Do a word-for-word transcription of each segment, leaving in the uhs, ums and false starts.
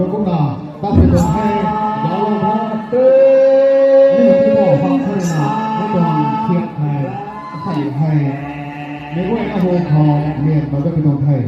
Kumna, ta thei tuang hei, zauclou tho. Ni ti bo bang thei na, ni tuang thiak hei, thei hei. Meic guay na hu khou, lian bam ta ti tuang hei.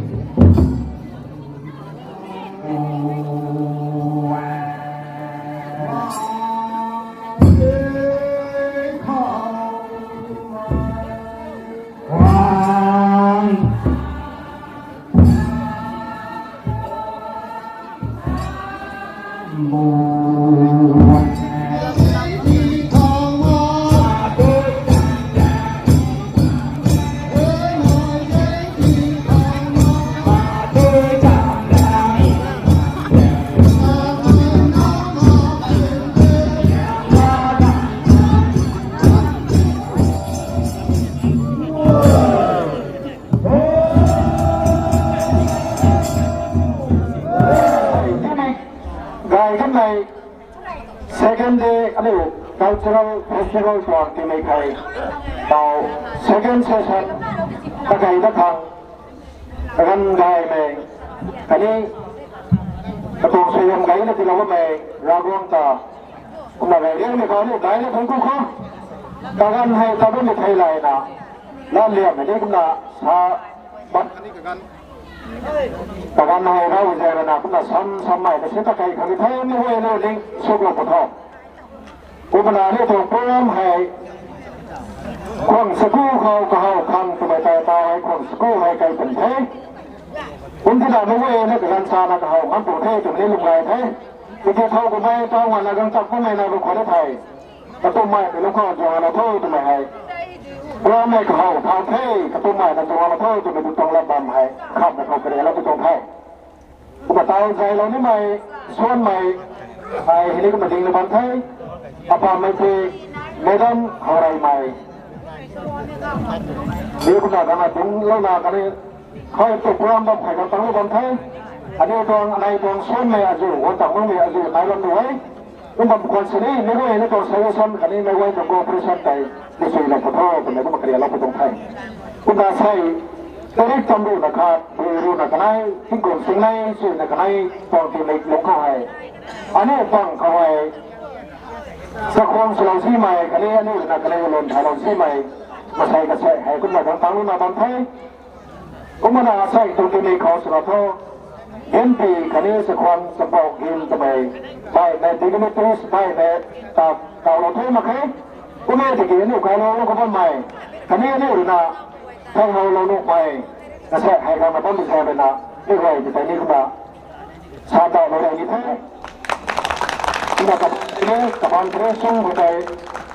Gay kanmei second day aniu cultural festival tuang timei kei tau second session kagay da khang kaganv gaymei khatni katuang suaihiam gayna tiilou bammei Ravguangc ta kumna gay riangmei khou aniu daina phungc ku khou kaganv hei ta bammei thei layna latliammei ni kumna sa bat kaganv hei Ravguangc zaeng rui na kumna sam sammei ta si ta kei khang the, meic guay na ning suklou pw tho. Kumna aniu tuang program hei khwang saku khou kahaw khang twmei tei tau hei khwang saku hei kai pun the. Kum tina meic guay na kaganv sana kahaw ngam pw the twmei ni lum gay the. Tiki thow kumei tau nganvna gang chak kummei na rui khwan e thei katummei tei lung khou duanglou tho twmei hei. Program hei kahaw thau the, katummei na duanglou tho twmei tu tuang lat bam hei khamna khou karialou tu tuang the. Kumna tau zaylou nimei, suanmei, ai hei ni kumna ding na bam the, apammei the, Madam Howreymei. Ni kumna gana dungclouna khatni, khou tu program bam khei kan tangc bam the, aniu tuang, anei tuang suanmei azuh, guang tang makmei azuh, nai lam nu e. Kum bam khwan sini, meic guay na tuang suggestion khatni meic guay tuang cooperation tei, ni suilou pw tho twmei kumna karialou pw tuang the. Kumna sei, tarik tam ruhna khat, bui ruhna kanei, tingkum singnei, suina kanei, tuang timei lung khou hei. Aniu pang khou hei, chakhwang swlou simei, khatni aniu ruina kanei lun thailou simei, masei kasei hei kumna gang tangclouna bam the. Kumna sei tuang timei khou swlou tho, N P khatni chakhwang champou gin twmei, baihmei dignitaries, baihmei ta, taulou the mak khe. Kummei tiki aniu kailou lou khou bammei, khatni aniu ruina theihowlou nuhmei, kasei hei gangna bammei zaeng ruina, ni guay ti tei ni kumna sa taulou rey ni the. Kumna kabaanc tini, kabaanc tini sung khou tei,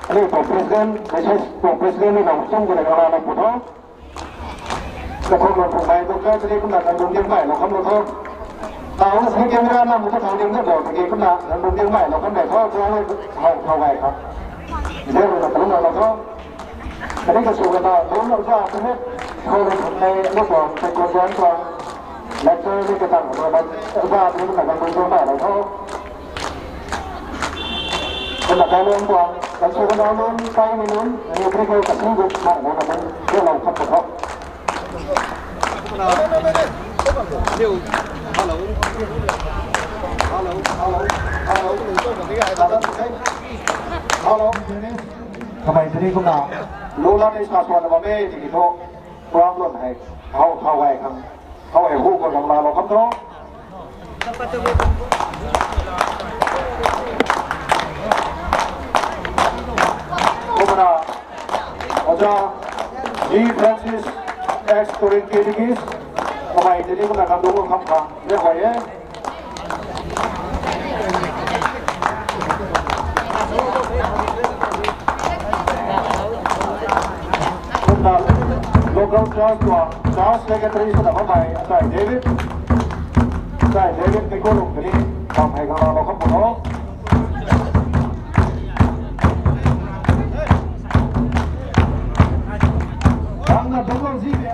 aniu tuang president, message tuang president ni nang sung khou tei gangna nang pw tho. Kakhou lou phu mei tu kau tini kumna nang dung ding mei lou kham lou tho. Tau na sini camera nang tu thau ding de bo tiki kumna nang dung ding mei lou kham de tho, tho, tho, tho gay kha. De rui na kalum lou tho. Kani kasw kata, dung lou za, kani khou lou phu mei, lou tuang, tei kuan tuang, lecture ni katang, lou ba, za, tini kumna nang dung ding mei lou tho. Kumna kailuang tuang, kan sw kan nunc, kaimei nunc, aniu puni khou kasing gut khang guangna nunc, guanglou khat ta tho. Hello. Hello. Hello. Hello. Hello. Kamei tini kumna, lu lat ni sa suan na bam e, tiki thu, program lun hei, hau, hau gay khang. Hau hei hu khou zang laalou kham tho. Kumna, Oja G Francis X Korean Catechist, kamei tini kumna kan dung kham kha, ni huay e. Kumna local church tuang church secretary swna bammei Achai David. Achai David mei khou lung kani bam hei gangna lou kham pun o. Gangna dungclou zi de.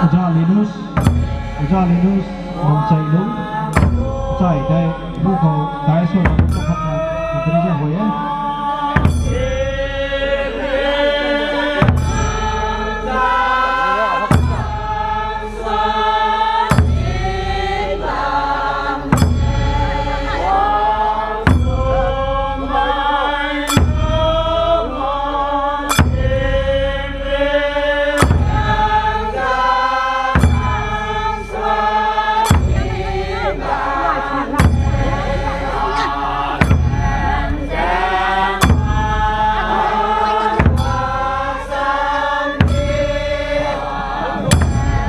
Oja Linus, Oja Linus, Mangchai Lung, Chai Dai, bu khou dai sw na tu khat na, tu ni ja hoi e.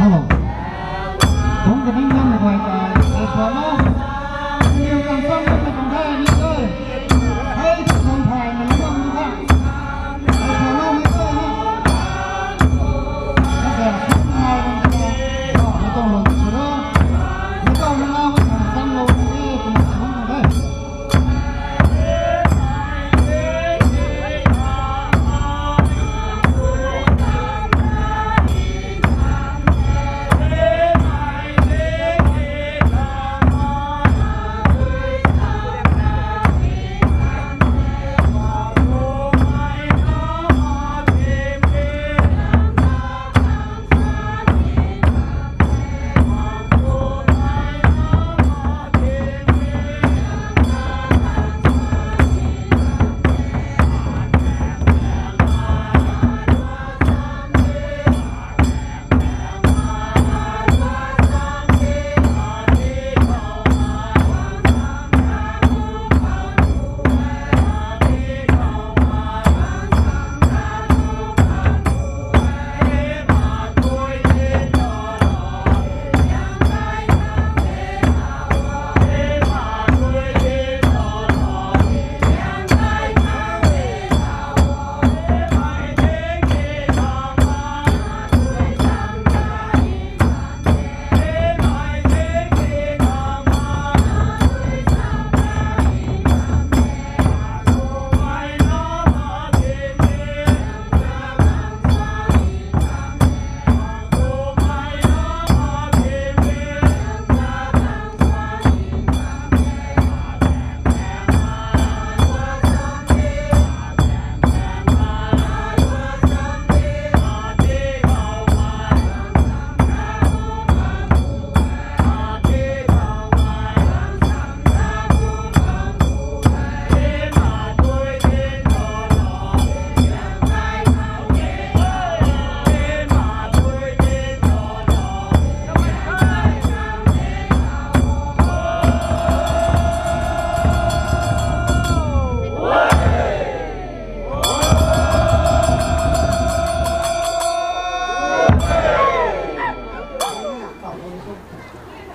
Hello. Kum kaning nang mobile ta, ai swan o. Ni kan sam na ta kan dai ni dai. Hei, kan phai na lam na ta. Ai swan o ni dai na. Ai swan o ni dai na. Ai tong lo ni swan o. Ai tong na na, ai swan sam lo ni, ai tong na swan lo ni.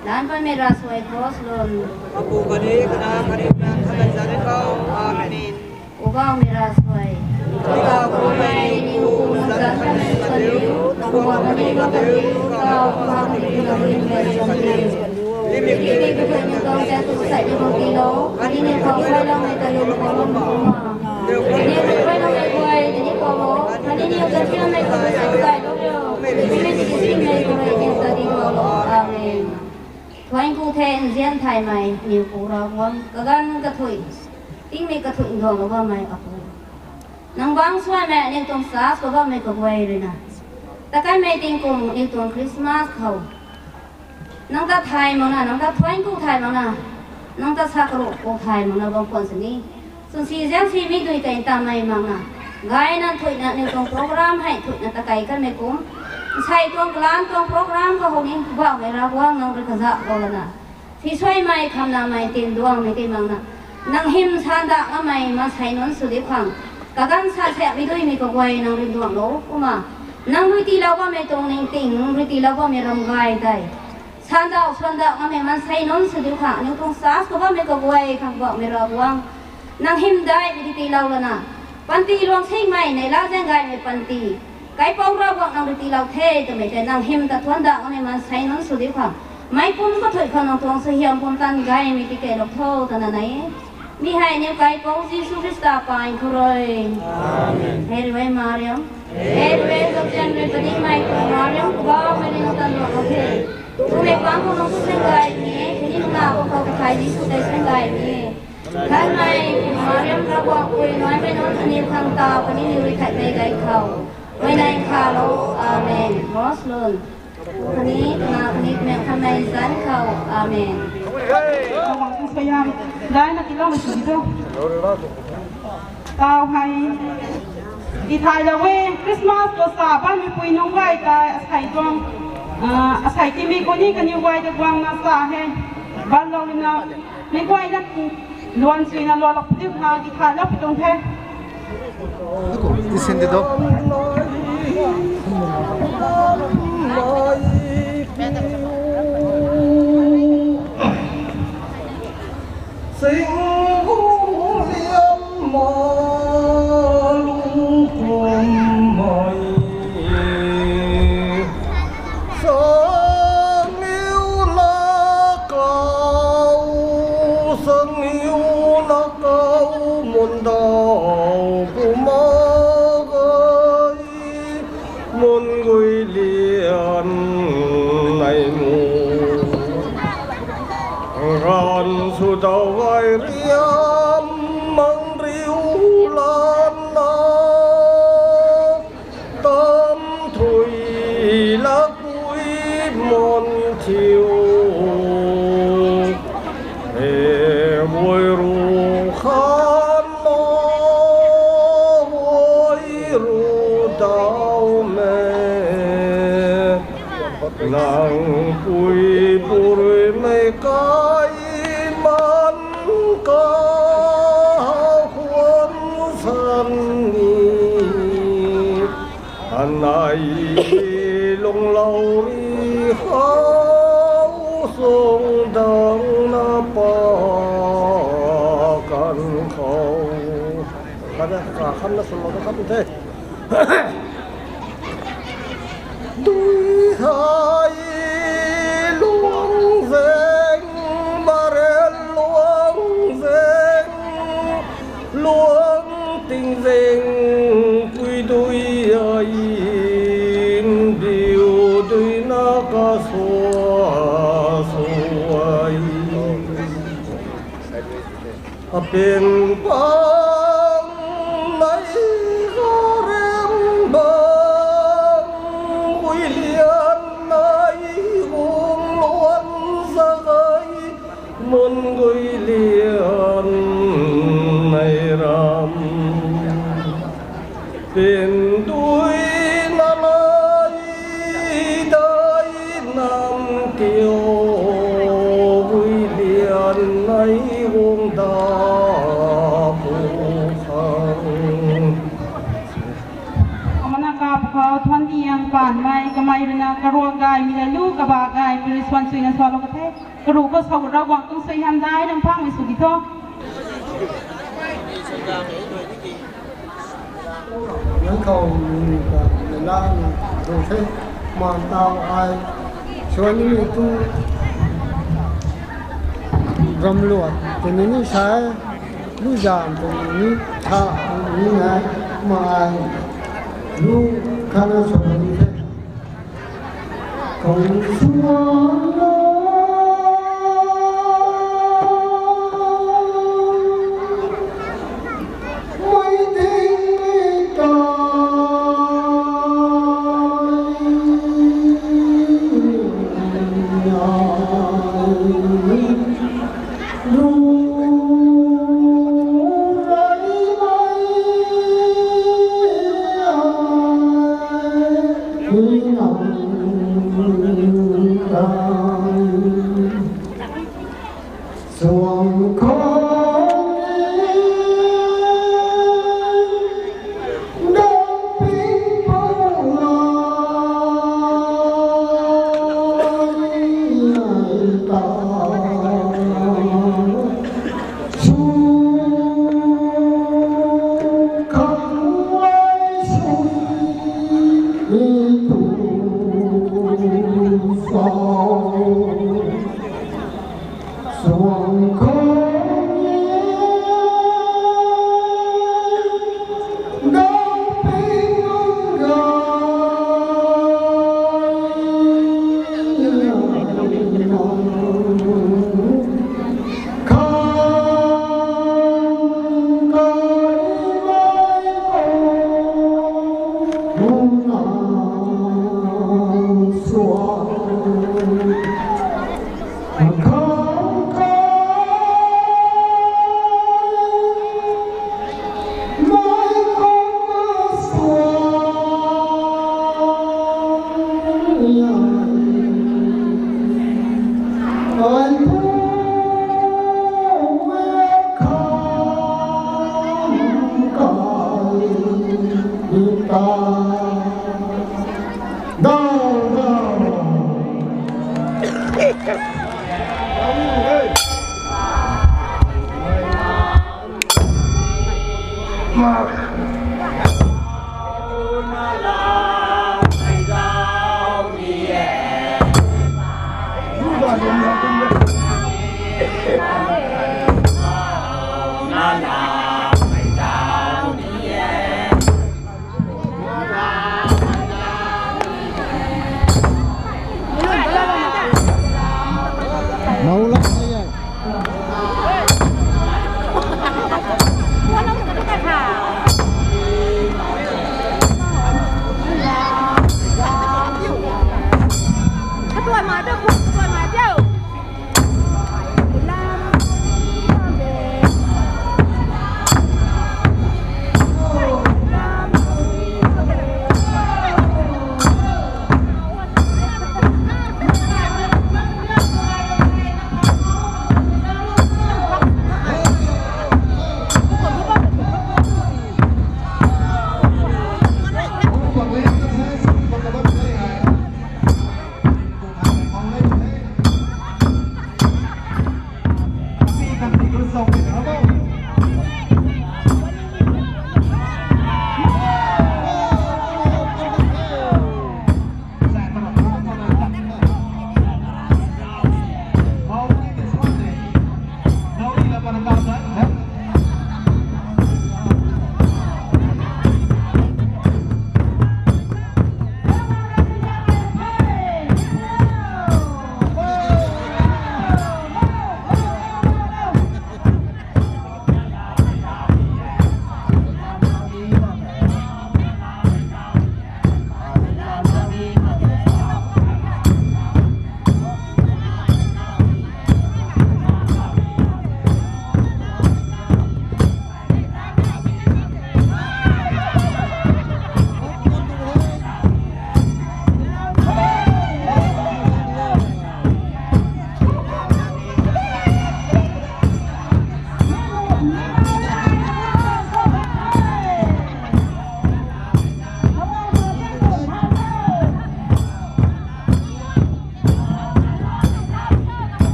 Lan pan mei ravsuai khou salou. Apu khatni Kanac khatni Bumaengh Nthanmei zanc khou. Amen. Poubauhmei ravsuai. Poubauhmei, aniu kum zanc khatni kaliu, takum khatni kaliu, kau khatni kaliu, kaliu, kaliu. Limik limik kaliu, kau zanc khou sai ni khou tiilou, khatni ni khou sai lou mei kaliu, kaliu, kaliu. Aniu khou sai lou mei guay, aniu khou lou, khatni ni khou sai lou mei khou sai lou. Aniu khou sai lou mei khou sai lou. Amen. Thuanc ku the nzian thaymei aniu Pu Ravguangc, kaganv kathuic, tingmik kathuic nduanglou bammei Apu. Nang bangc suaimei aniu tuang church khou bammei kaguay rui na, takaimei tingkum aniu tuang Christmas khou nang ta thay mak na, nang ta thuanc ku thay mak na, nang ta sa karuh ku thay mak na bam khwan sini. Swnsi ziangsi mi dui tei ntamei mak na, gayna thuina aniu tuang program hei thuina takai kanmei kum, nsei tuang kalanc tuang program khou ni Poubauhmei Ravguangc nang rui kazauhlou lana, si suaimei khamnamei tinduangmei ti mak na, nang hym sandauh kamei maansei nunc sw diu khang, kaganv sa siamhmei duimei kaguay nang rui nduanglou kumna, nang rui tiilou bammei tuang ningting, nang rui tiilou bammei ram gay tei sandauh sandauh kamei maansei nunc sw diu khang, aniu tuang church khou bammei kaguay khang Poubauhmei Ravguangc, nang hymdaihmei ti tiilou lana, panty luang singmei neihla zaeng gaymei panty, Kaipouc Ravguangc nang rui tiilou the twmei tei nang hym ta thuanc dauh kamei maansei nunc sw diu khang, meic pumc kathuic khou nang tuang suaihiam pumtan gaymei ti keylou tho twna nai e. Mi hei aniu Kaipouc Jisu Khrista paan khou rui. Amen. Hei rui Mariam, hei rui zauzian rui padikmei tuang Mariam, Poubauhmei rui nang ta Ang khou nunc sw seng gay ni e, khatni nang na khou khou kathai ni sw tei seng gay ni e. Khatmei, Mariam Ravguangc pui nuaimei nunc kaniw khang taw khatni niw rui khatmei gay khou. Mei nai kha lo. Amen. Rose Lun. Khatni, na khatni, mei khatmei zanc khou. Amen. Ravguangc tuang suaihiam daina tiiloumei sw di tho. Taw hei. Tithaylou e, Christmas khou sa bammei pui nunc gay tei asei tuang, ah, asei timei khou ni kaniw guay ta guangna sa he. Banlou luna, mei guayna luan suina luanlou pui diu na tithaylou pui tuang the. Tisen di do. Sing hung liam ma lung kum mai. Sang iu na kau, sang iu na kau, mun dau pu ma gay, mun gui lian nai mu. Ran sw dau gay riam mang riu lan na. Tam thui lakpui mon thiu. E, vui ru khan no, vui ru dau me. Nang pui purui mei kai man ka huan san ni. Anei lunglau ri khou sung dang na pa kan khou. Khat na, khat na sung lou na khat the. Dui hai luang zeng, barel luang zeng, luang ting zeng, pui dui ai, biu dui na ka sua suai. Apin pang nai garem bang, gui lian nai gung luan zagai, mun gui lian nai ram. Pindui na lai dai nam tio, gui lian nai guang da pu khang. Amana kap khou thuan tiang pan mei kamei rui na karuak gaymei le lu kaba gaymei rui swan sui na swan lou ka the. Karu khou sa Ravguangc tuang suaihiam dai nam phang mei sw di tho. Nang khou ni ka ni la ni ru the, man tau ai suan ni tu ram luat tini ni sai, lu zam tini ni tha ni nai, ma ai lu khana suan ni the.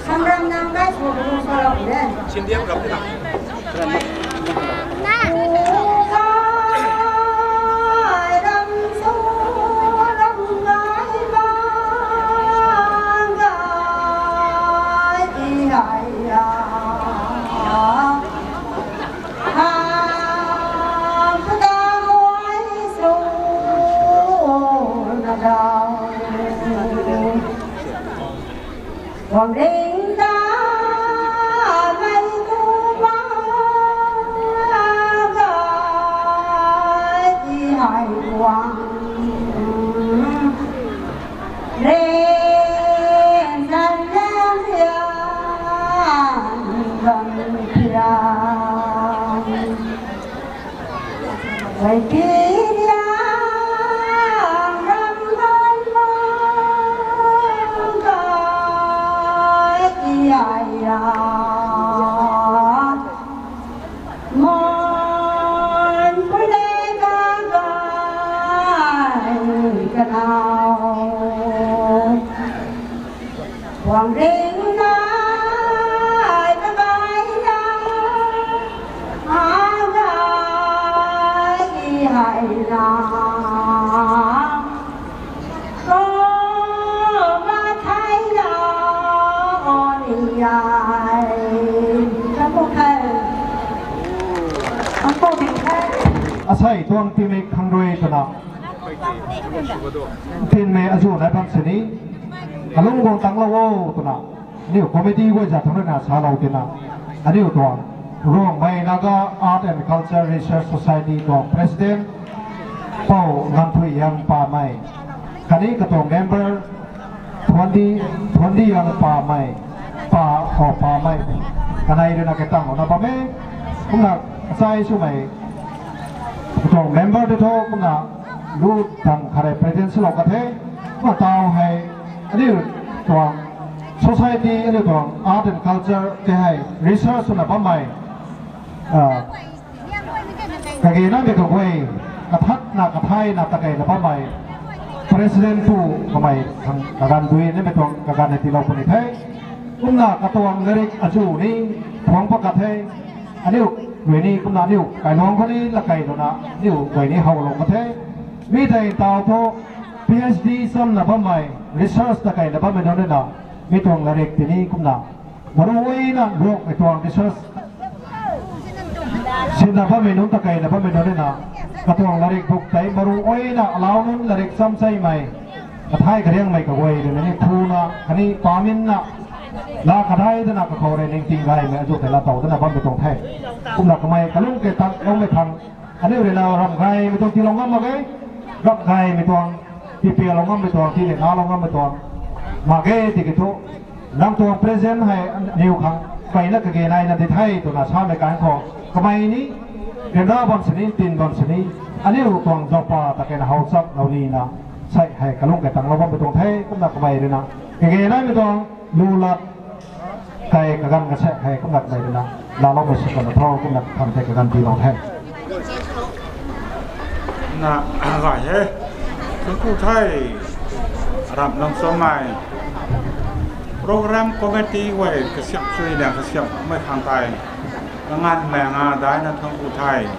Samram nang kai sw bu sa rap de. Sindiam rap de. Kai ram su ram kai bang kai i hai ya. Ha, pu ta guay su na dau. Wang ring ta mei tu bang kai i hai wang. Ren zan lam liang bam thiang. Wei pi liang ram ram bang kai i ai ya. Mon pune ka kai ka nau. Wang ring nai ka kai na. A kai i hai na. Ko ma thai na. O ni ai. Ka ko khai. Ang ko bing khai. Asei tuang timik khang rui twna. Tinmei azu nai bam sini, alung guang tang lou o twna, aniu committee guay zat thangc rui na salou tina, aniu tuang Ruangmei Naga Art and Culture Research Society tuang President, Pou Ngamthuihiam Pamei, khatni katuang member, Thuandi, Thuandiang Pamei, Pa, o Pamei, kanei rui na katang na bam e, kumna achai swmei, katuang member tei thu kumna lu tang khat rui present swlou ka the, kumna taw hei, aniu tuang society, aniu tuang art and culture tei hei research swna bammei, ah, kage na mei kaguay, kathatna, kathayna, takeina bammei, President pu kamei, kaganv dui nimei tuang, kaganv hei tiilou puni the. Kumna katuang larik azu ni, phuang pat ka the. Aniu, rui ni, kumna aniu, kailuang khou ni, lakei luna, aniu, rui ni, howlou ka the. Mi tei taw thu, PhD samna bammei, research takeina bammei nunc rui na, mi tuang larik tini, kumna, maruina, ruakmei tuang research sinna bammei nunc, takeina bammei nunc rui na, katuang larik buk tei, maruina, alau nunc larik cham cheimei, kathay kariangmei kaguay rui na ni, thuna, khatni paminna, la kathai dana kakhou rui ningting gaymei, azu tei la tow dana bammei tuang the. Kumna kamei kalung kei tangloumei khang, aniu rui na ramh gaymei tuang tiilou ngam mak ge, ramh gaymei tuang, tipialou ngammei tuang, tini nalou ngammei tuang, mak ge tiki thu, nang tuang present hei aniu khang, mpeyna kage naina di the twna samei kan khou, kamei ni, ryanra bam sini, tin bam sini, aniu tuang zaupa takeina how chaplou nina, sei hei kalung kei tanglou bammei tuang the, kumna kamei rui na, kage naimei tuang, lu lat, tei kaganv kasek hei kumna kamei rui na, laloumei sw kamei tho, kumna kaganv tei kaganv tiilou the. Na, gay he. Thuanc ku the. Ramh lung swmei. Program committee guay kasiamh sui liang kasiamhmei khang tei, kanganv lang a daina thuanc ku the.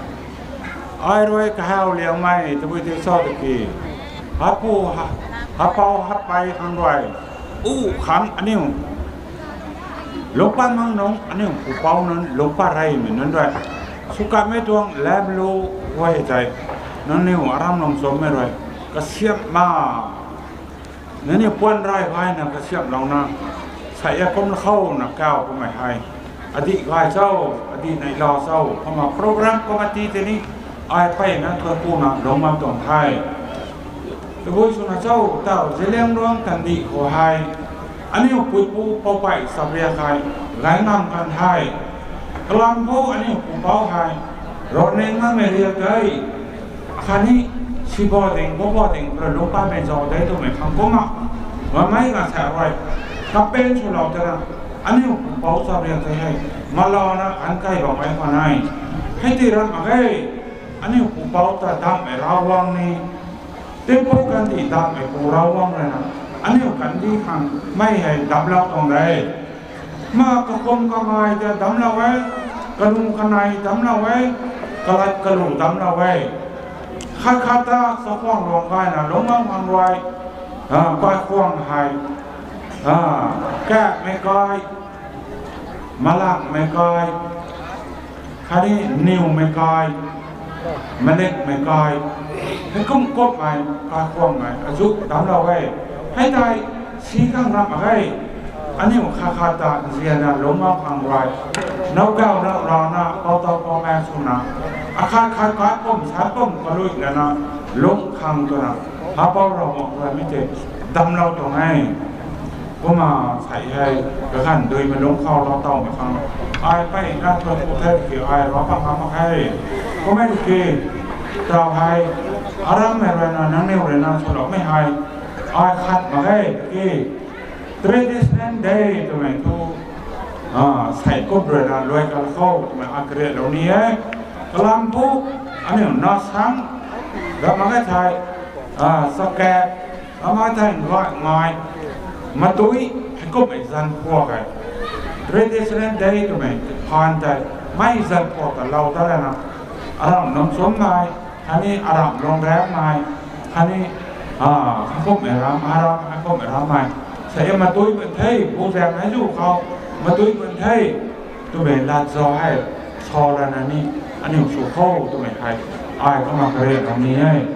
Ai rui kahaw liangmei tabui tei cho tiki, hapu, ha, hapou hapei khang rui, u khang aniu lungcpat mang nunc, aniu pupouc nunc, lungcpat reymei nunc rui, swkammei tuang lam lu guay tei, nangniw aram lung swmei rui kasiamh ma, nangniw puan rey gayna kasiamhlouna, sa e kum khou na kaw kamei hei, adih gay cho, adih neihla cho, kumna program committee tei ni ai mpeyna thuanc kuna lungc bam tuang the. Tabui swna cho, taw Zeliangrong kandih khou hei, aniu puipu poupey chapriak hei gay ngam kan the. Kalam thu aniu pupouc hei ravning makmei riak tei, khatni sibo ding, bobo ding, rui lungcpatmei zauc de twmei khang kumna, mamei nga sa rui, kapen swlou tana, aniu pupouc chapriak tei hei malana an kai bammei khwan e. Hei tei ram mak ge, aniu pupouc ta damhmei Ravguangc ni, temple kandih damhmei pu Ravguangc rui na, aniu kandih khang mei hei damclou tuang de. Ma kakum kanei ta damclou e, kalu kanei damclou e, kalat kalu damclou e. Khat khat ta chakhwang luang gayna lungc bam khang rui, a, kaikhwang hei, a, kapmei kai, malakmei kai, khatni niwmei kai, malikmei kai, heikum kumhmei kaikhwangmei azuh damclou e. Hei tei si khang ram mak ge, aniu khat khat ta nzianna lungc bam khang rui, nowkaw nowlana, poutau poumei swna, akhat khat kaikhwang sa kum kalui lana lungc khang twna, hapou Ravguangc rui mi tei damclou tuang e. Kumna sa hei, kaganv duimei lungc khou lou tawmei khang, ai mpeyna thuanc ku the tiki ai ravpang ngam mak khe. Kum e tiki, taw hei, arammei rui na, nangniw rui na swloumei hei, ai khat mak ge tiki, Traditional Day twmei thu, a, sei kup rui na luai kal khou twmei akariatlou ni e. Kalam thu, aniu nasang, ram mak ge thei, a, chakat, ram mak ge thei ngai, ngai, matui, heikumhmei zanc phuak e. Traditional Day twmei phaan tei, mei zanc phuak ta lou ta lana, aram nunc chumnei, khatni aram lung rammei, khatni, a, heikumhmei ram, aram, heikumhmei rammei, sa e matui pun the, buzaeng hei zu khou, matui pun the, twmei lat zauc hei, sa lana ni, aniu sw khou twmei hei, ai kumna kariatlou ni e.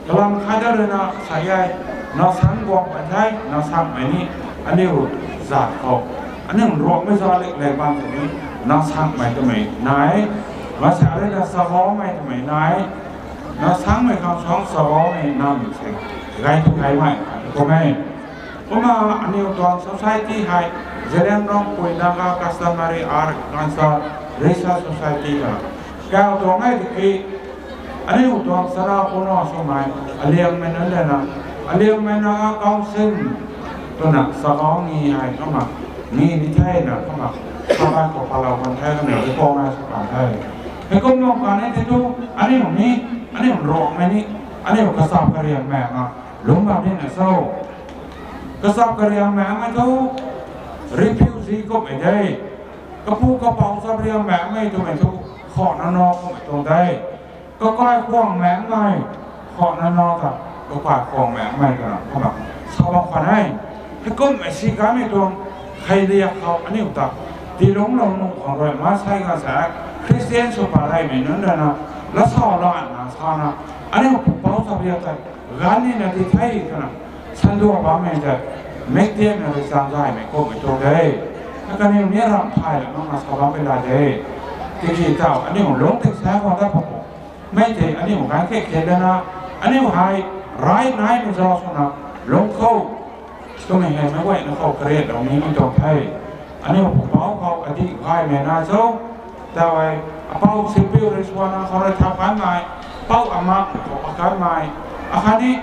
Kalam khat da rui na sa e, nasang guang pun the, nasangmei ni, aniu zat khou, aniu Ruangmei zat lik lei bam tei ni, nasangmei twmei nai, masa rui na sagaumei twmei nai, nasangmei khang suang sagaumei nam se, gay tu gaymei, kum e. Kumna aniu tuang society hei, Zeliangrong Pui Naga Customary Art Council Research Society na, kaw tuang e tiki, aniu tuang chara puno swmei, Aliangmei nunc rui na, Aliangmei Naga Council twna sagau ni hei kumna, ni ni thena kumna, sabai khou palou kan the, kaniw ti puna sw kan the. Heikum lou kan e tei thu, aniu ni, aniu Ruangmei ni, aniu kachap kariangmei na, lungc bam nina cho. Kachap kariangmei mei thu, refugee kummei de. Kapu kapouc chap riangmei mei twmei thu, khou nano kummei tuang de. Kakai khwang mei mei, khou nano ta, kakai khwang mei mei twna, kumna, sa bam khwan e. Heikumhmei si kanmei tuang, kheiliak khou aniu ta, tiilungclou nuh khang rui, maansei ganv sa, Christian sw pat reymei nunc rui na, lat sa lanna sana, aniu pupouc chap riak tei, ganv nina ti the twna, sanduak bammei tei, miktianna rui chang gaymei kummei tuang de. Kaniw ni ramh thay la makna sa bammei la de. Tiki taw, aniu lungc tik sa khwan ta pako. Mei tei aniu ganv khe khe lana, aniu hei, rai naimei zauc swna, lungc khou, twmei hei meic guayna khou kariatlou nimei tuang the. Aniu pupouc khou adih gaymei na cho, taw e, apou Sipiu Risuana khou rui thau kanmei, pou Amak khou pakanmei, akhatni,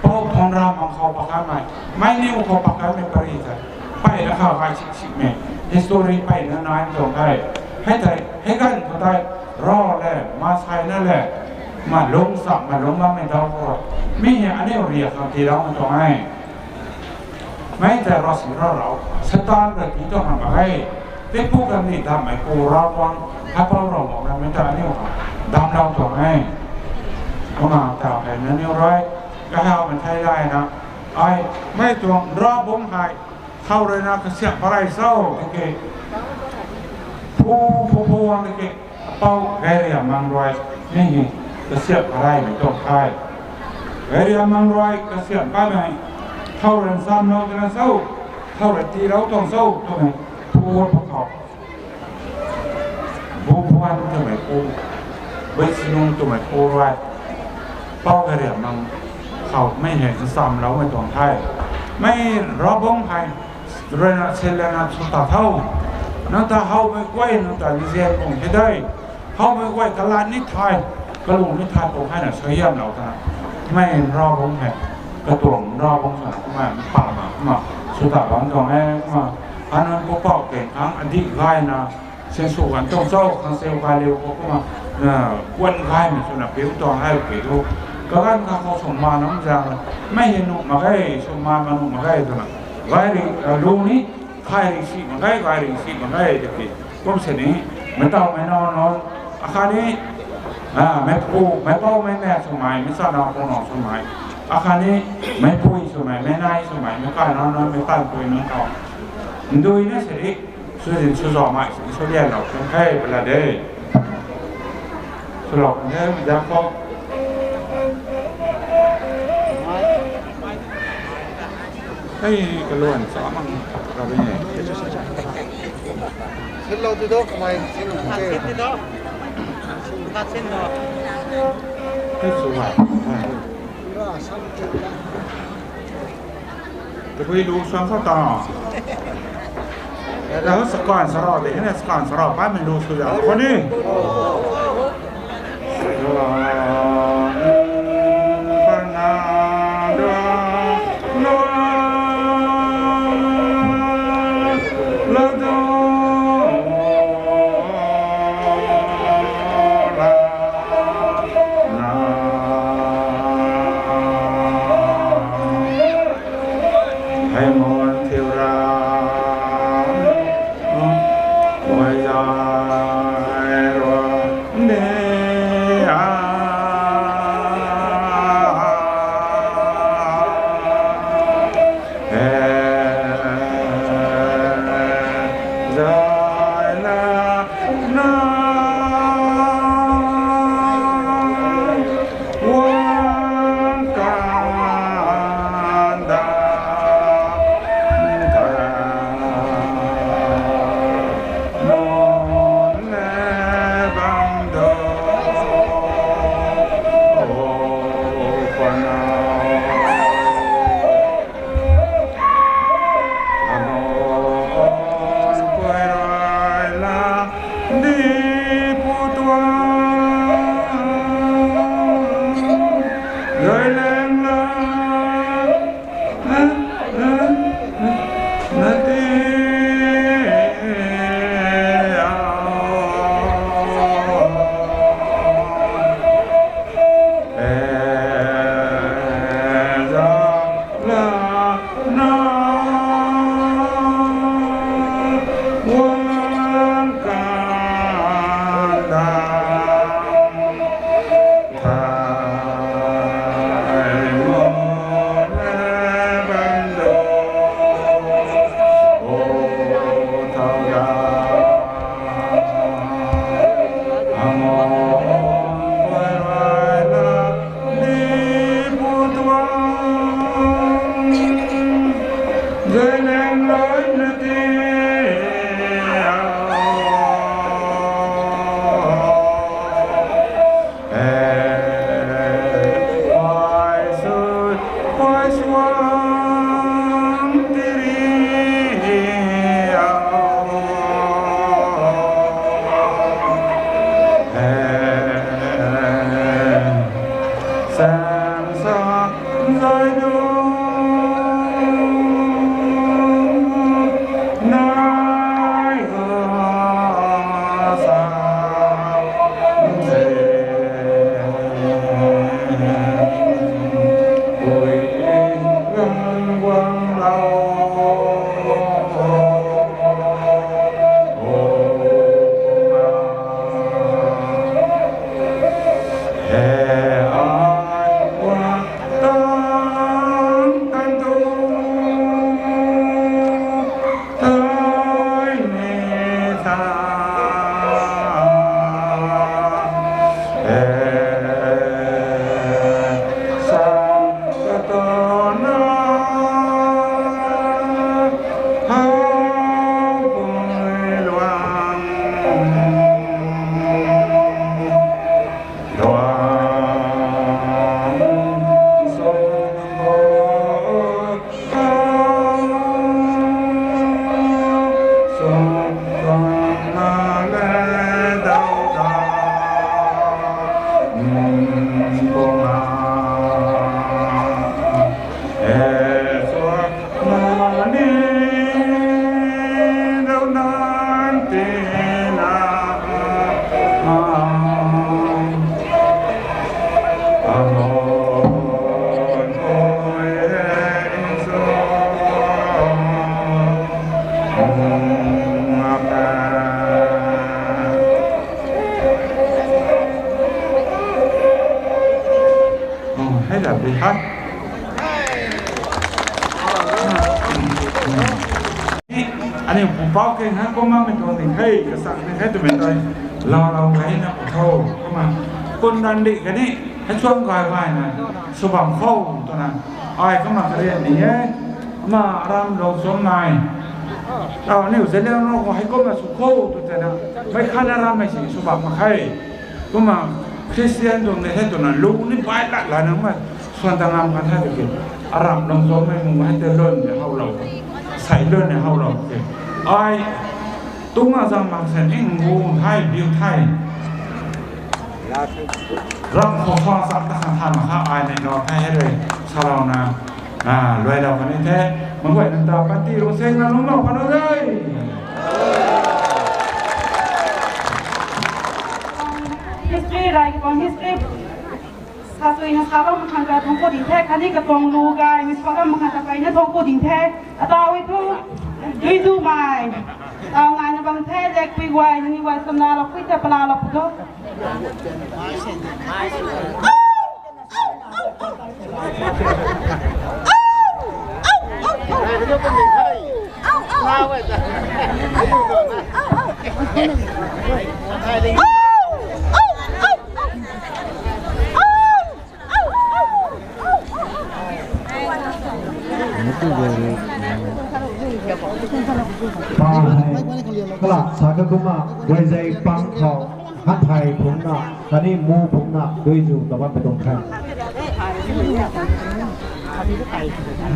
pou Thonram khou pakanmei, mei niw khou pakanmei pary tei, mpeyna kha gay sik sikmei, history mpeyna nai tuang the. Hei tei, hei ganv khou tei, rav le, maansei na le, Ma lung sa, ma lung bammei dau khou. Mi hei aniu riak khang tiiloumei tuang e. Mei ta rasi rarau, Satan rui tii tuang hamh mak ge. Tingpuk kandih dammei pu Ravguangc, Haipou Ravguangc na mei ta aniu khang damclou tuang e. Kumna ta hei nangniw rui, kahaw mei thei layna, ai, mei tuang Ravguangc hei, thow rui na kasiamh pat rey cho, tiki. Phu, phu, phu, wang tiki. Apou Gairiamang rui, ni hei, kasiamh pat reymei tuang the. Gairiamang rui, kasiamh patmei, thow rui nchamlou twna cho, thow rui tiilou tuang cho, twmei, phu pat khou. Bubuan twmei pu, Beisinung twmei pu rui, Pou Gairiamang khou mei hei nchamloumei tuang the. Mei Ravguangc hei, rui na silana sw ta tho. Nang ta howmei guay, nang ta nzian kung the de. Howmei guay kalat ni the, kalung ni the, kung hei na suaihiamlou twna. Mei Ravguangc hei, katuang Ravguangc swna, kumna, mpana, kumna, sw ta bam tuang e, kumna, anunc pupouc teng khang, adih gayna, sinsw ganv tuang cho, khang seu gay liu khou kumna, na, guan gaymei swna piu tuang hei ki tu. Kaganv kha khou swmaan nam zaeng, mei hei nuh mak ge, swmaan ma nuh mak ge twna. Gay ri, lu ni, thay ri si mak ge, gay ri si mak ge, tiki. Kum sini, mei tawmei nac nac, akhatni, meipu, meipoumei maek swmei, meic chana pungna swmei. Akhatni, meipui swmei, meic nai swmei, meic kai nac nac, meic tanpui nunc khou. Ndui na sini, swzin swzamei, sini swlianlou kan the, pala de. Swlou kan the, mei zaeng khou. Hei, kaluan sa mang, rabi e. Sinlou tu do, kamei, sinlou tu. Sin do. Hei, sw a. Tabui lu suan sa ta. Lau sakan sarau de, hei na sakan sarau, paimei lu sw ya. Khou ni. Hei mun thiu ra, ui zai rua ni a. Hei zai la na. Wang kan da, kan mon le bam do, o panau. Amo pui rui la di pu tuang, zai leng la, na, na, na, na ti, a. E, za, la, na, wang kan da, thai mo le bam do, o, thau da. Aniu pupouc khe ha kumna mei tuang ding hei kasak ding hei twmei tei lau lau kei na pu tho. Kumna kun dan di kani hei chuang gay gay na sw bam khou twna ai kumna karian ni e. Kumna aram lou chuang nai. Tau aniu zeliang rou khou hei kumna sw khou tw tei na mei khan aram mei si sw bam mak khe. Kumna Christian tuang ni hei twna lu ni bai lat la na kumna suan ta ngam kan the tiki aram lou chuang mei mung hei tei lun ni how lou sai lun ni how lou ke ai tung a zam mak sen ing ngu thai biu thai. Ram khou suan sa ta khan than mak kha ai nei lou thai hei rui sa lou na luai lou kan ni the. Mangguay nang ta panty rung seng na lung lou kan o de. History rai katuang history sa suina sa bam khang ka thungc ku ding the, khatni katuang lu gay mei sa bam khang ka peyna thungc ku ding the. Atau i thu dui zu mei tau nai na bam the, lek pui guay nangniw guay samna lou pui ta pala lou pu tho. Pau hei kalak sa ka kumna guay zei pang khou hathai phungna khatni mu phungna dui zu ta bam pi tuang the.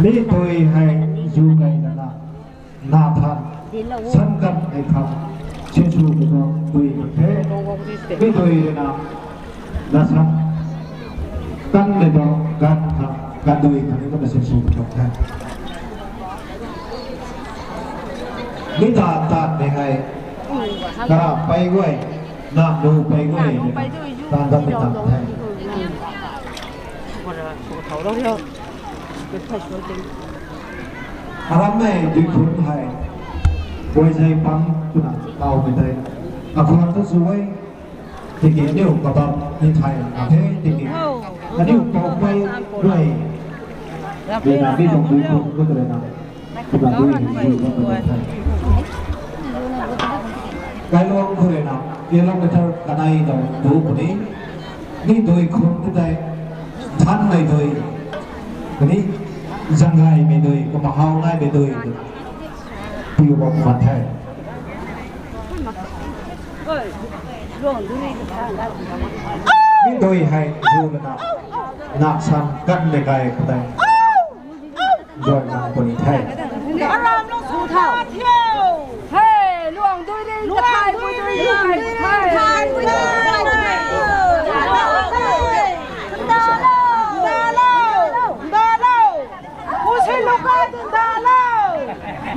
Mi dui hei zu kei lana na than san kan nei khang sinsw pu tuang dui the. Mi dui rui na na san kan nei tuang kan khang kan dui khang ni kumna sinsw pu tuang the. Mi taan taan mei hei kara pei guay, na lu pei guay, taan dat mei taan the. Aram mei dui khun hei guay zei pang twna taw mei tei akhwan ta zu e. Tiki aniu kabam ni thay na the tiki aniu pou pei guay rui na mi tuang dui khun gut rui na kumna dui hei dui bam pi tuang the. Kailuang khou rui na kilometer kanei dou du puni. Mi dui khun tei thanmei dui khatni zanggaymei dui kumna how naimei dui piu bam khwan the. Mi dui hei zu lana na san kan mei kai khou tei guay nang puni the. Aram lou su tha thiu. Hey, luang dui ri, luang dui ri, luang dui ri. Ndalou, ndalou, ndalou. Musui lou kai tu ndalou,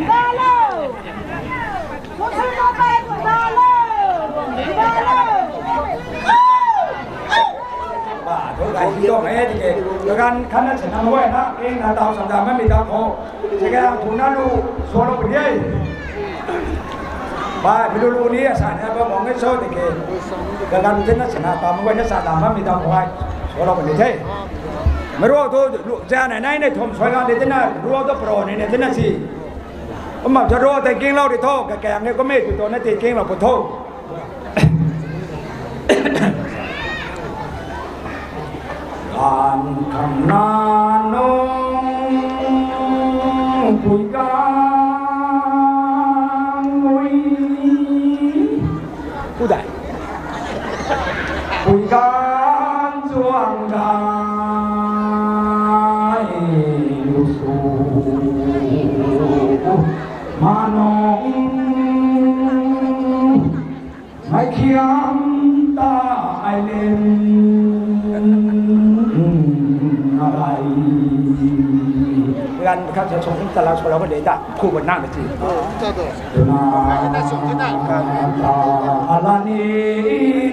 ndalou. Musui lou kai tu ndalou, ndalou. Ba, thu kai hi tuang e, tiki kaganv khatna chana mei na, eng na taw sam dam bammei ta khou, chika thuna lu sualou puni e. Ba, mi lu lu ni asa ni ba mong e so tiki kaganv khatna chana taw mei na sa dam bammei ta khou ai sualou puni the. Mei ruak thu lu za nei nei nei thum suai gan di tina ruak thu pro nei nei tina si. Kumna thu ruak tei kinglou di tho, kakaeng ni kummei tu tu na ti kinglou pu tho. An khang na nung pui kan mui. Pu dai. Pui kan chuang dai lu su. Ma nung Mai khiam ta ai len na lai. Ran khat sa song ta la so la ko de ta khu ba na na ti. Na ta ala ni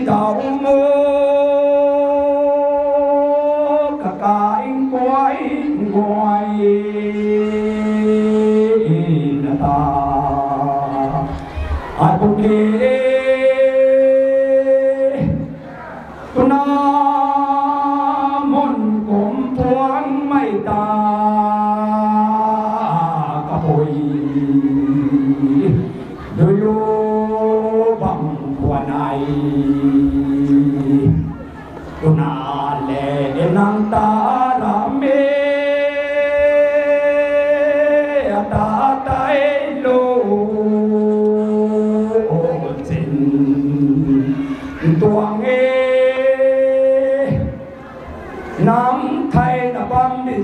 dau mo ka ka ing kuai ing kuai na ta. Ai pu ke tuna mun kum puang mai ta ka pui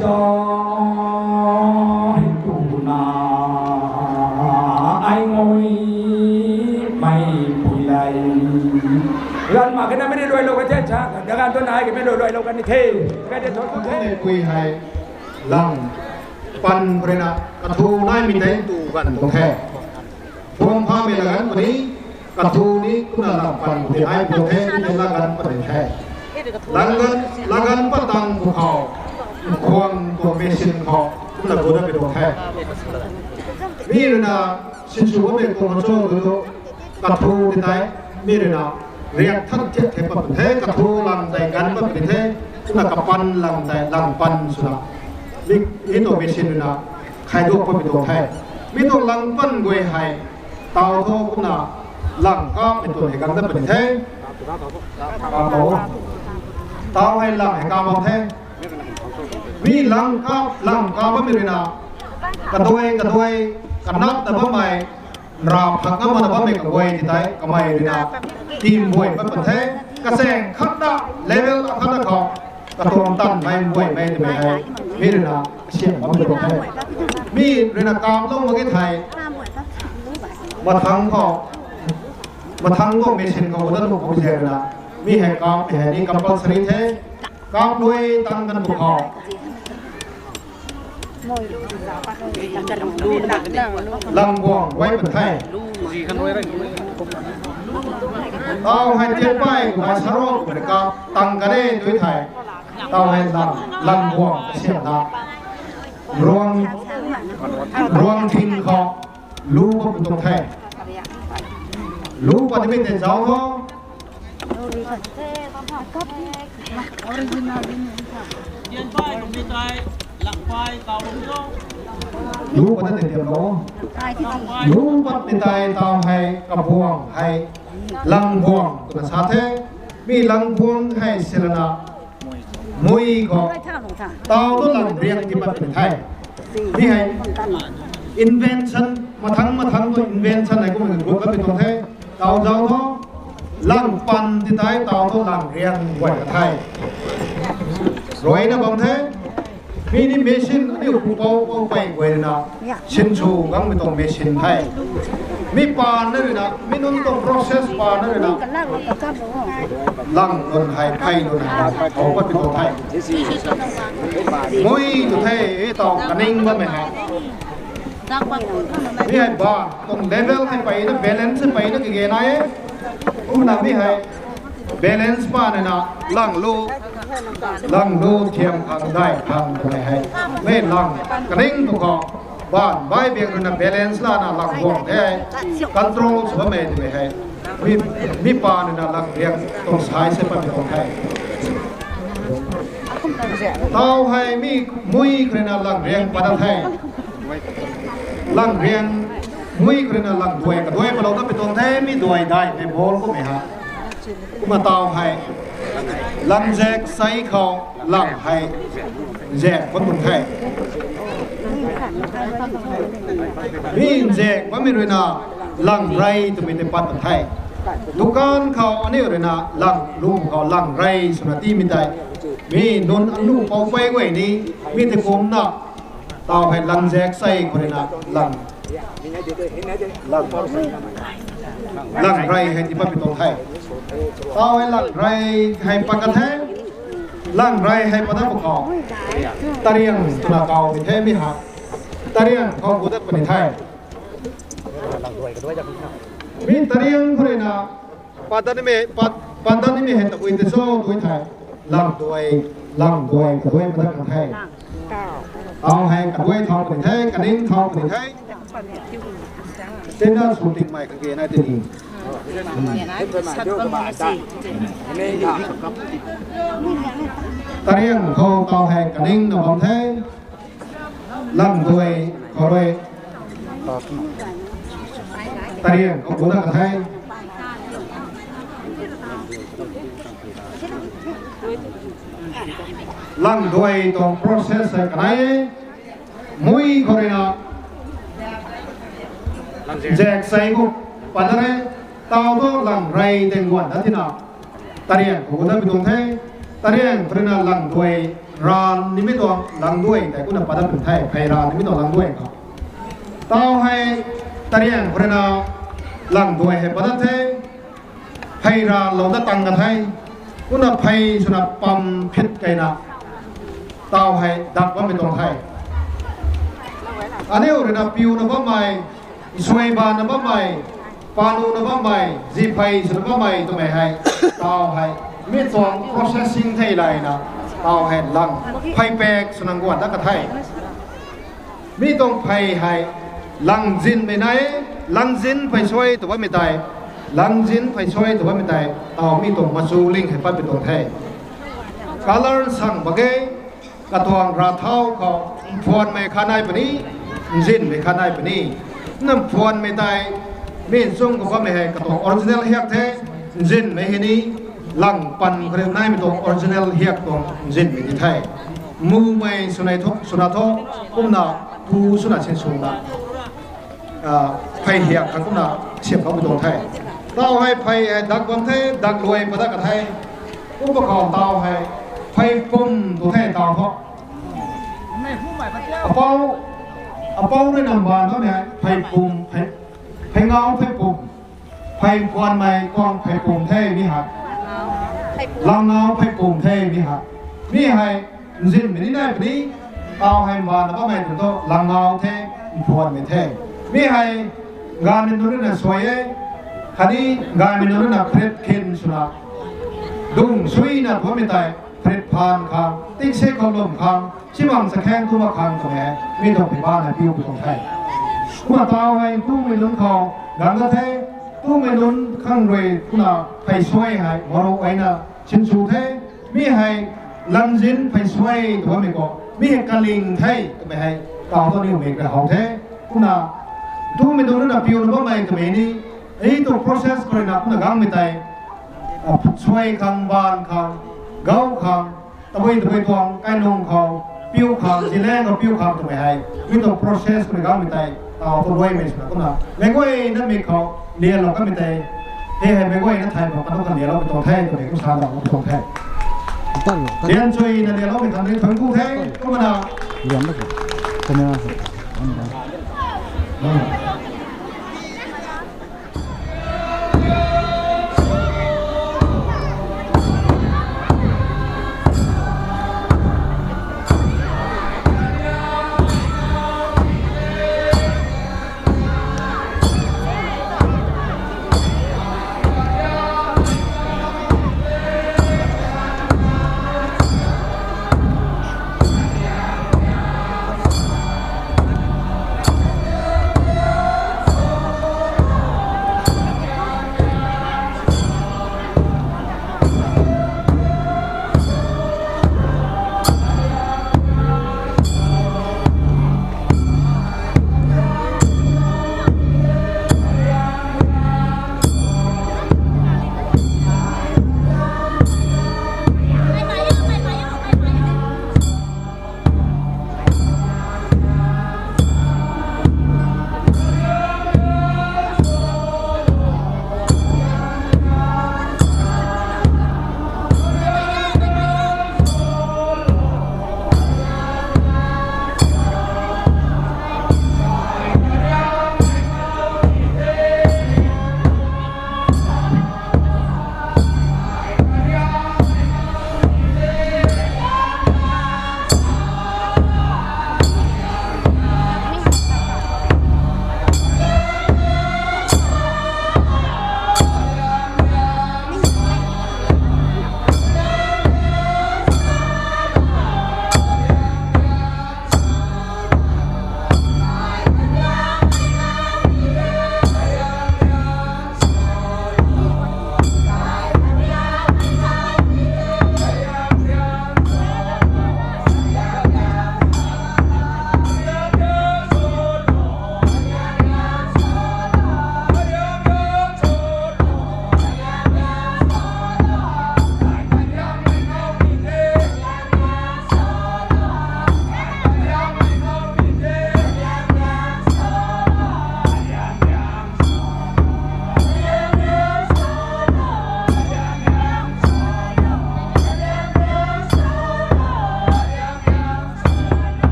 Zai tu na ai ngoi mai pui lai. Gan ma kena mei luai lou ka the cha, da gan tu na ai ke mei luai luai lou kan ni the. Ka de thon tu the. Mei pui hei lang pan khou rui na kathu nai mi tei tu gan tuang the. Phuam pha mei lagan puni, kathu ni kumna lang pan khou tei ai pi tuang the, ni tei lagan pan the. Lagan, lagan patang bu khou, khuang tuang machine khou, kumna gu da pi tuang the. Mi rui na, sinsw bammei tuang cho tu tu, kathu ti tei, mi rui na, riak than thiak the pat the, kathu lang tei gan pat the, kumna kapan lang tei, lang pan swna. Mi, mi tuang machine rui na, khai duak pat pi tuang the. Mi tuang lang pan guay hei, tau thu kumna lang kap mei tuang hei gang dat puni the. Kap tau. Tau hei lang hei kap bam the. Mi lang kap, lang kap bammei rui na. Kaduai, kaduai, kanap ta bammei. Nra phak ngam na bammei kaguay ti tei, kamei rui na. Tim buay pat pan the. Kaseng khat na, level akhat na khou. Katuang tan mei buay mei twmei hei. Mi rui na, siam bam pi tuang the. Mi rui na kap lou mak ge thei. Mathang khou, mathang tuang machine khou dat nuh khou ziak na, mi hei kap, mi hei ni compulsory the. Kap lui tang kan bu khou. Lang buang guay pan the. Tau hei tian pai, kumna sarok, kumna kap, tang kan e tu the. Tau hei lang, lang buang, siam na. Ruang, ruang thing khou, lu khou pi tuang the. Lu pat mei tei zauc khou. Tian pai kum ni tei, lang pai, tau rum zo. Lu pat tei tiam lo. Lu pat ni tei tau hei, kabuang hei, lang buang, twna sa the. Mi lang buang hei sirana. Mui khou. Tau tu lang riang ti pat ni the. Mi hei invention, mathang mathang tu invention hei kum hei group kan pi tuang the. Tau zauc thu, lang pan ti tei tau thu lang riang guay ka the. Rui na bam the, mi ni machine aniu pupou pou pei guay na, sinsw gang mi tuang machine the. Mi pan na rui na, mi nunc tuang process pan na rui na, lang nunc hei, phey nunc hei, hou pat pi tuang the. Mui tu the, tau kaning bammei hei. Mi hei ba, tuang level hei peyna, balance hei peyna kage nai e. Kumna mi hei balance pa nai na, lang lu, lang lu thiam khang dai khang twmei hei. Mi lang kaning tu khou, ban bai biang rui na balance lana lang buang the hei. Control sw bammei twmei hei. Mi, mi pa nai na lang biang tuang sai se pat tuang the. Tau hei mi mui khou rui na lang riang pat the. Lang riang, mui khou rui na lang duai, kaduai palou na pi tuang the, mi duai dai, mei ball kummei ha. Kumna tau hei, lang zak sei khou, lang hei, zak pat tuang the. Mi zak bammei rui na, lang rei twmei tei pat tuang the. Dukan khou aniu rui na, lang lum khou lang rei swna timei tei. Mi nunc anu pou pei guay ni, mi tei kumna, tau hei lang zak sei khou rui na, lang lang rei hei ti pat pi tuang the. Tau hei lang rei hei pat ka the. Lang rei hei pat da bu khou. Tariang twna kau ti the mi ha. Tariang khou gu dat puni the. Mi tariang khou rui na, pat dat nimei, pat, pat dat nimei hei tabui tei cho tu the. Lang duai, lang duai, kaduai pat dat kan the. Tau hei kaduai thau puni the, kaning thau puni the. Tina sw tikmei kage nai tini. Tariang khou tau hei kaning na bam the. Lang duai khou rui. Tariang khou gu dat ka the. Lang duai tuang process hei kanei. Mui khou rui na. Zak sei khou pat da re. Tau thu lang rei tei guan dat tina. Tariang khou gu dat pi tuang the. Tariang khou rui na lang duai. Ran nimei tuang langduai tei kumna padat pun the, phey ran nimei tuang langduai khou. Tau hei tariang khou rui na langduai hei padat the, phey ran lou dat tang ka the, kumna phey swna pam phit keyna tau hei dak bammei tuang the. Aniu rui na piuna bammei, nsuai bana bammei, panu na bammei, ziphey swna bammei twmei hei, tau hei, mi tuang processing thei layna, tau hei lang, phey pak swna guan dat ka the. Mi tuang phey hei, langzinmei nai, langzin phey suai tw bammei tei, langzin phey suai tw bammei tei, tau mi tuang machu ling hei patmei tuang the. Colour nsang mak ge, katuang rathau khou, mphuanmei khat nai puni, nzinmei khat nai puni. Na mphuanmei tei, mi nchung khou bammei hei katuang original hiak the, nzinmei hei ni, lang pan khou rui naimei tuang original hiak tuang nzinmei di the. Mumei swna thu, swna thu, kumna, pu swna sinswna phey hiak khat kumna siam khou mi tuang the. Tau hei phey hei dak bam the, dak luai padat ka the. Kumna khou tau hei phey pum tu the tau thu. Apou, apou rui na mbaanv bammei hei phey pum, phey, phey ngau phey pum. Phey mphuanmei tuang phey pum the mi hei. Lang ngau phey pum the mi hei. Mi hei nzinmei ni nai puni, tau hei mbaanv bammei tu thu lang ngau the, mphuanmei the. Mi hei gaanvmei nunc rui na suai e, khatni gaanvmei nunc rui na phrit khin swna, dung suina bammei tei, phrit phaan khang, tingse khou lum khang, chimang chakhaeng tu mak khang twmei, mi tuang phey bana piu pu tuang the. Kumna tau hei tumei nunc khou gang dat the, tumei nunc khang rui kumna phey suai hei maru eina sinsw the. Mi hei langzin phey suai tw bammei khou, mi hei kaling the twmei hei, tau thu aniu mei rui how the. Kumna tumei nunc rui na piuna bammei twmei ni, ei tuang process khou rui na kumna gangmei tei, suai khang, baan khang, gau khang, tabui tabui tuang kainung khou piu khang, zilaeng khou piu khang twmei hei, mi tuang process khou rui gangmei tei, tau thu luaimei swna kumna meic guayna mik khou lianlou kamei tei, hei hei meic guayna thay khou kanu kan lianloumei tuang the twmei kum sa dau tuang the. Lian chuina lianloumei khang ni thuanc ku the. Kumna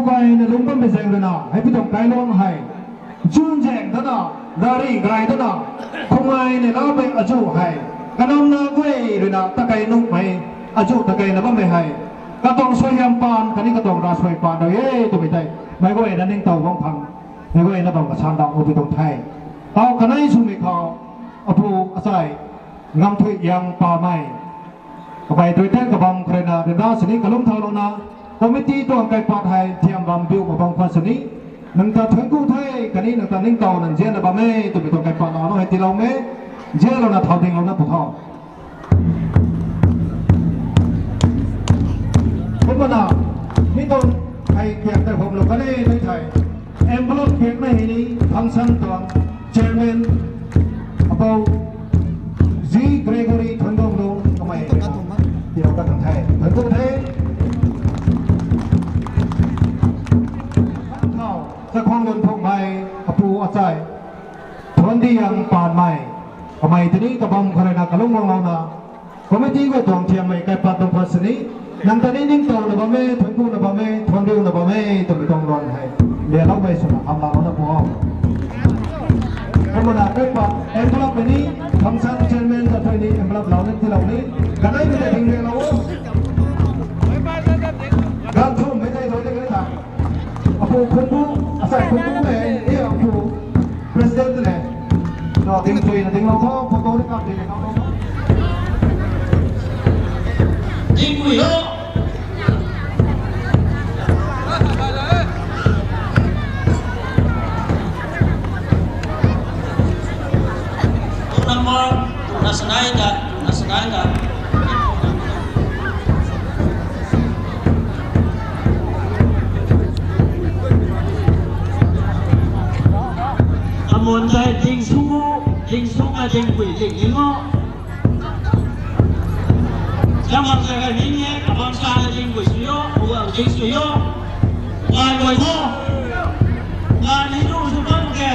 Gayna lungc bammei zaeng ruina hei pi tuang kailuang hei chunzaeng dana, rari gay dana, khumai ne lamei azuh hei, kanamna guay ruina takei nuhmei, azuh takeina bammei hei, katuang suaihiam paan khatni katuang ravsuai paan rui e twmei tei meic guayna ningtow bam khang, meic guayna bam kasan dau pi tuang the. Tau kanei swmei khou, apu achai Ngamthui Yang Pamei, kamei tuitei kabam khou ruina ryanra sini kalum thaulouna, committee tuang kaipat hei thiam bam biu mak bam khwan sini, nang ta thuanc ku the, khatni nang ta ningtow nang zianna bam e twmei tuang kaipat lana hei tiiloumei, zianlouna thau dinglouna pu thau. Kumna, mi tuang hei kiak tei humlou kan e tei thei, envelope kiakmei hei ni function tuang chairman, apou Zi Gregory Thuanduanglu kamei hei tiilou kan the. Thuanc ku the. Thau, Chakhwang Lun Phukmei, apu achai Thuandiyang Panmei, kamei tini kabam khou ruina kalum guanglouna, committee guay tuang thiammei kaipat tuang khwan sini, nang ta ni ningtowna bam e, thuanc kuna bam e, thuanc riuna bam e twmei tuang luan hei lialoumei swna hamlalouna pu o. Kumna kaipat envelope ni, function chairman ta thei ni envelope lou ni tiilou ni, kaneimei tei dinglou o. Ganv thumhmei tei doi de tha. Apu Khunbu, asei Khunbumei, e apu president le. Tau ding chuina dinglou tho, photo ni kap ding tho. Dingpui ho. Number, national ta, national ta. Amun tei ding sung o, ding sung a dingpui ding ding o. Chamang tei hei ning e, kabam sa a dingpui sui o, uau ding sui o. Pai guay tho. Pai ni tu sw bam ke.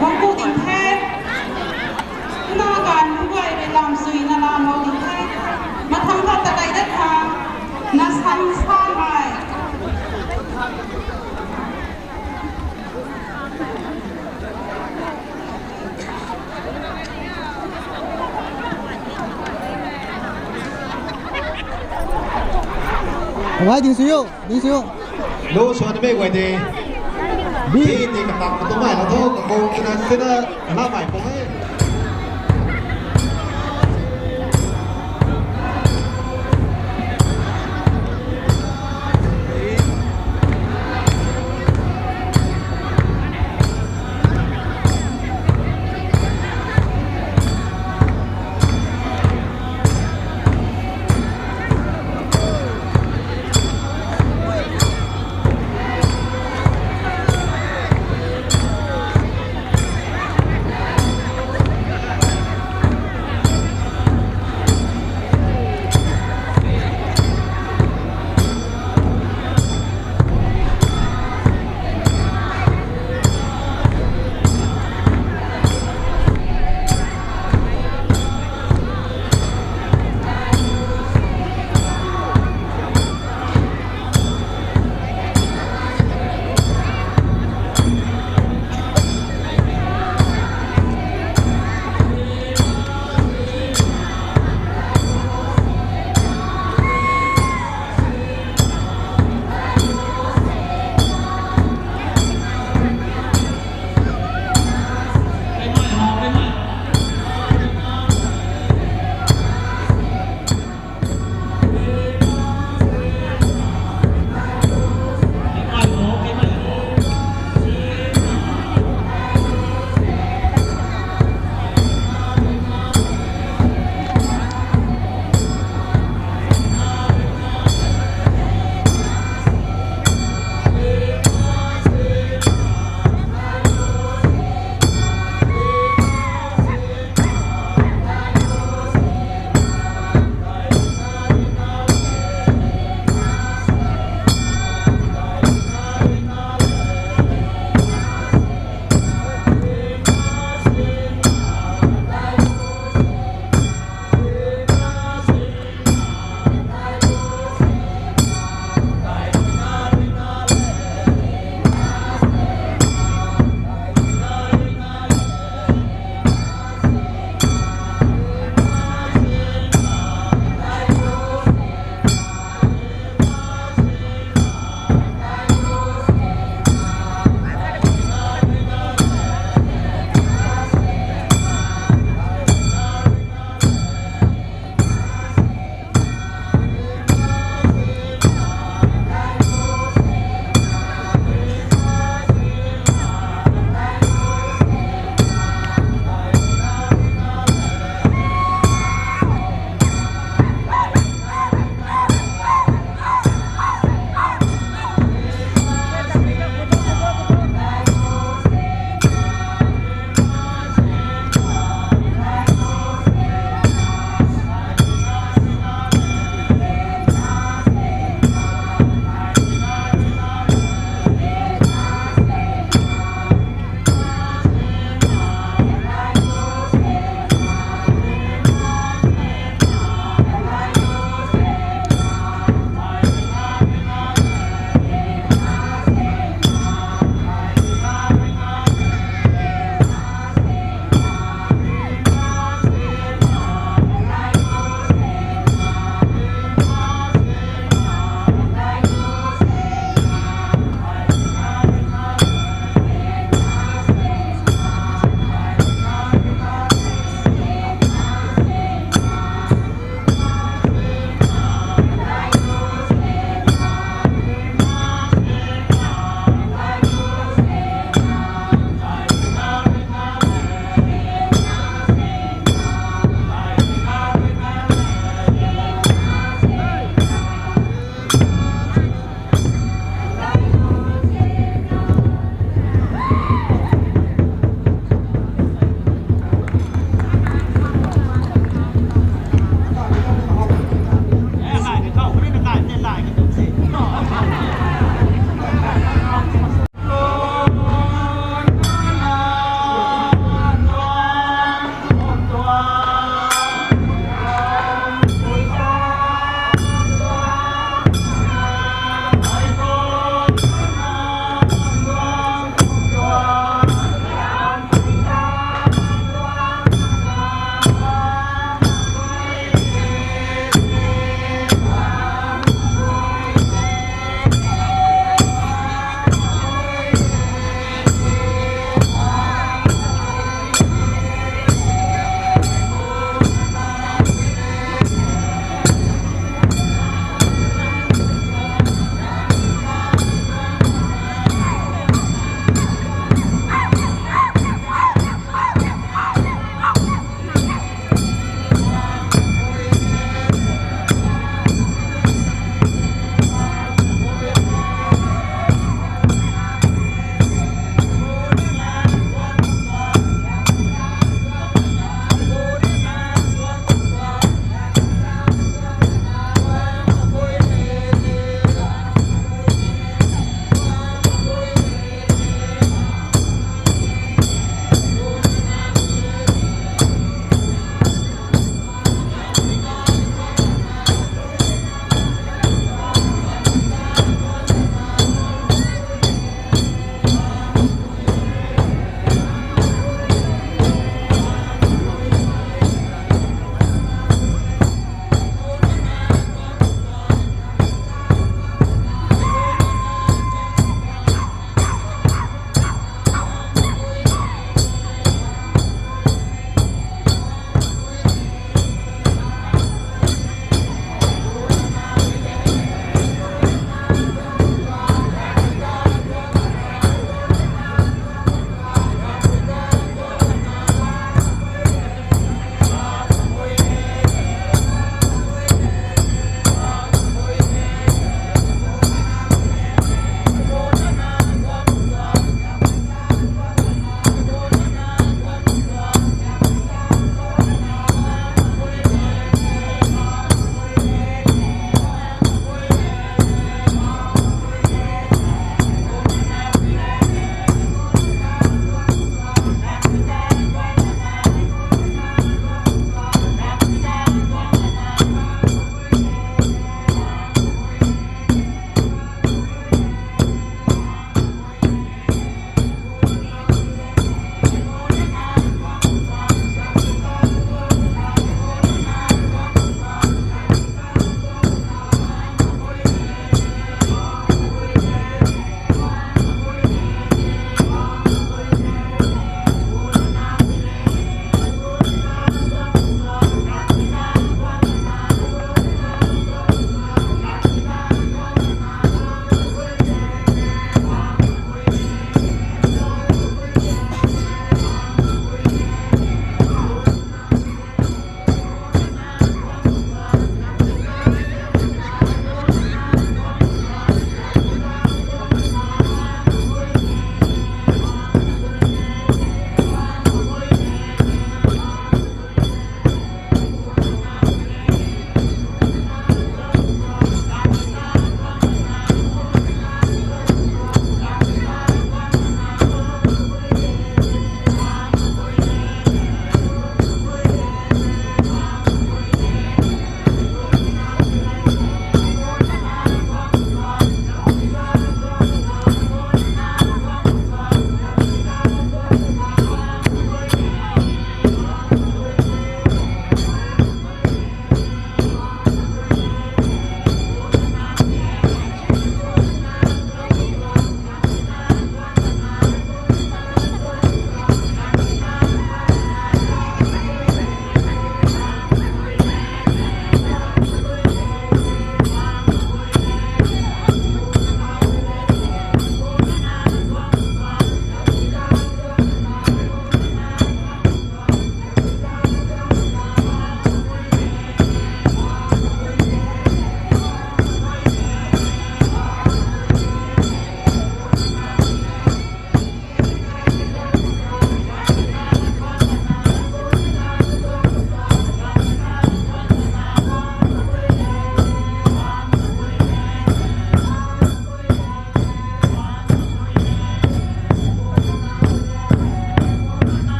Bangku ding the. Tuna kan guay rui lam sui na lam lou ding the. Mathang khat ta kai dat tha. Na sam sa mai. Wai ding sui o, ding sui o. Lo swan mei guay de. Bi. Bi ni katak katumei la tho, kakong kana kana kana mai pung e.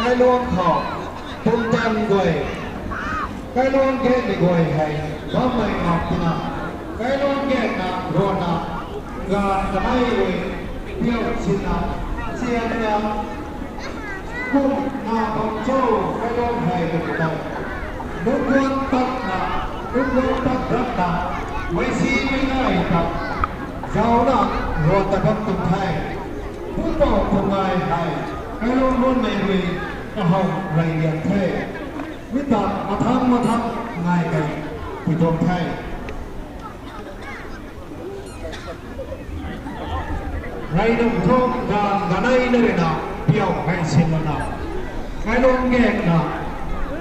Kailuang khou, pumtan guay, kailuang gaekmei guay hei bammei ngam tina, kailuang gaekna ruanna, ganv kanei rui piau sinna, sianna, kum na bam cho, kailuang hei tw tei, nunc guan patna, nunc guan pat rapna, meisi mei nai ta, zauna ruan ta bam tuang the. Pupouc pumei hei, kailuang ruanmei rui, kahou rey lian the. Mi ta mathang mathang ngai kei pui tuang the. Rey nunc thu ganv kanei na ruina piau hei sinlana, kailuang gaekna,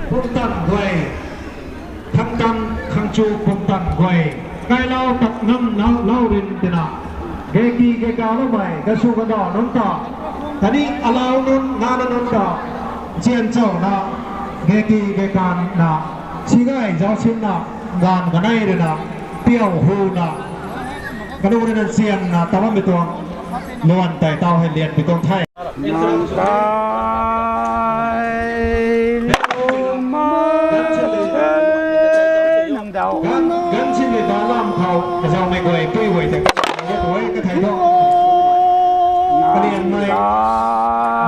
pumtan guay, thangtang khangchu pumtan guay, kailou tak nam nau lau rin tina, gaeki gaekaloumei gasu kadaw nunc ta, khatni alau nunc nana nunc ta, nzian chauna, gaeki gaekanna, si gay zauc sinna, ganv kanei ruina, piau huna, kanu ruina nzianna ta bammei tuang, luan tei tau hei lian pi tuang the. Nang kai lou mei, nang daw. Ganv, ganv sinmei ta lam khou, kazaumei guay, pui guay tei, guay kathei thu. Kalianmei,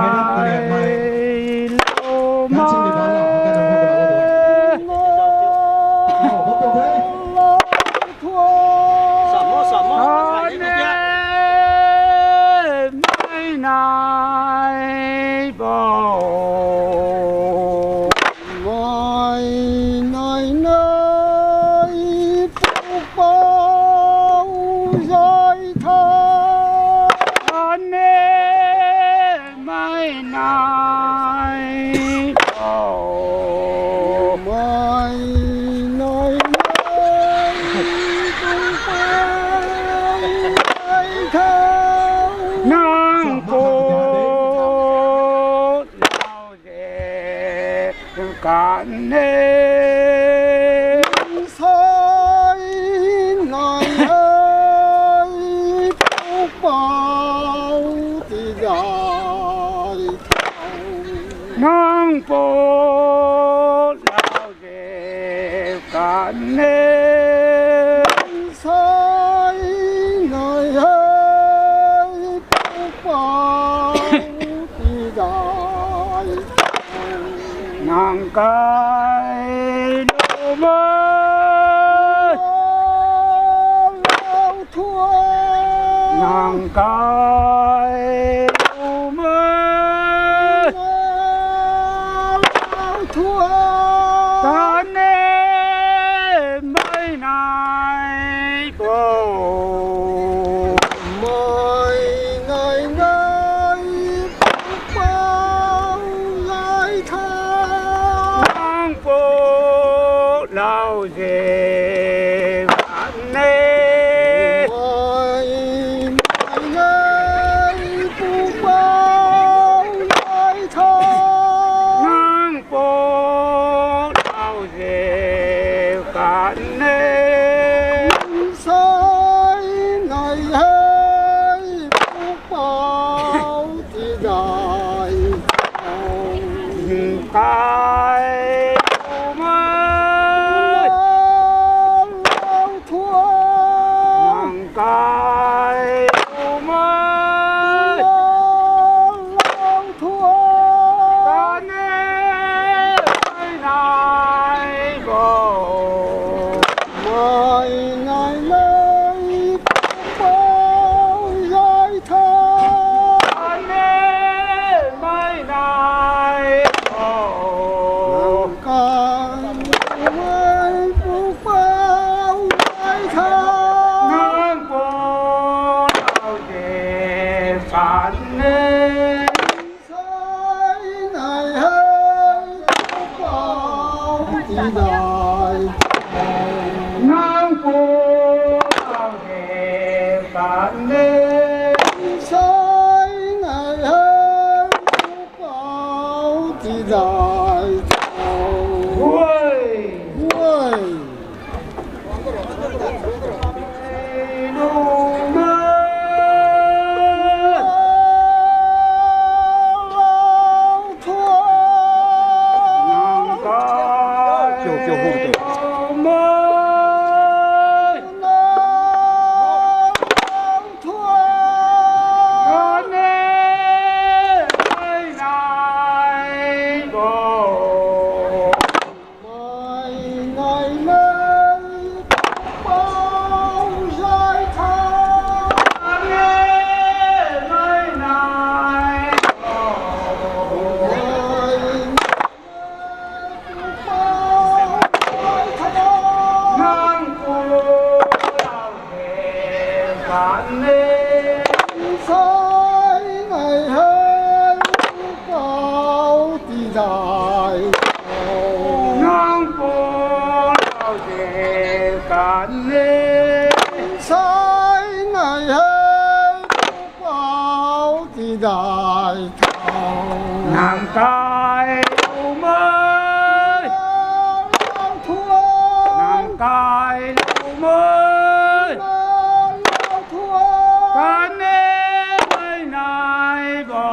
meiram kalianmei. Ganv sinmei ta lam khou, kazaumei guay, guay. Hou, hou, hou, hou. Mei nai bo. Mei nai nai pupouc zay tha. Ane mei nai bo. Mei nai nai pupouc zay tha. Nang pu lau ze kan e. Sai nai hei pupouc ti zay tha. Nang pu lau ze kan e. Sai nai hei pupouc ti zay. Nang kai lou mei. Lou thuan. Nang kai lou mei. Lou thuan. Tan e mei nai bo. Mei nai nai pupouc zay tha. Nang pu lau ze kan e. Mei nai nai pupouc zay tha. Nang pu lau ze kan e. Sai nai hei pupouc ti zay tha. Kai lou mei. Lou thuan. Nang kai lou mei. Lou thuan. Tan e mei nai bo. Mei nai nai pupouc zay tha. Tan e mei nai bo. Nang kai lou mei pupouc zay tha. Nang pu lau ze kan e. Sai nai hei pupouc ti zay tha. Nang pu lau ze kan e. Sai nai hei pupouc ti zay tha. Huay. Huay. tidai. Nang pu tau de kan ne. Sai nai hei pau tidai thau. Nang kai umai. Nang kai umai. Kan ne mai nai bo.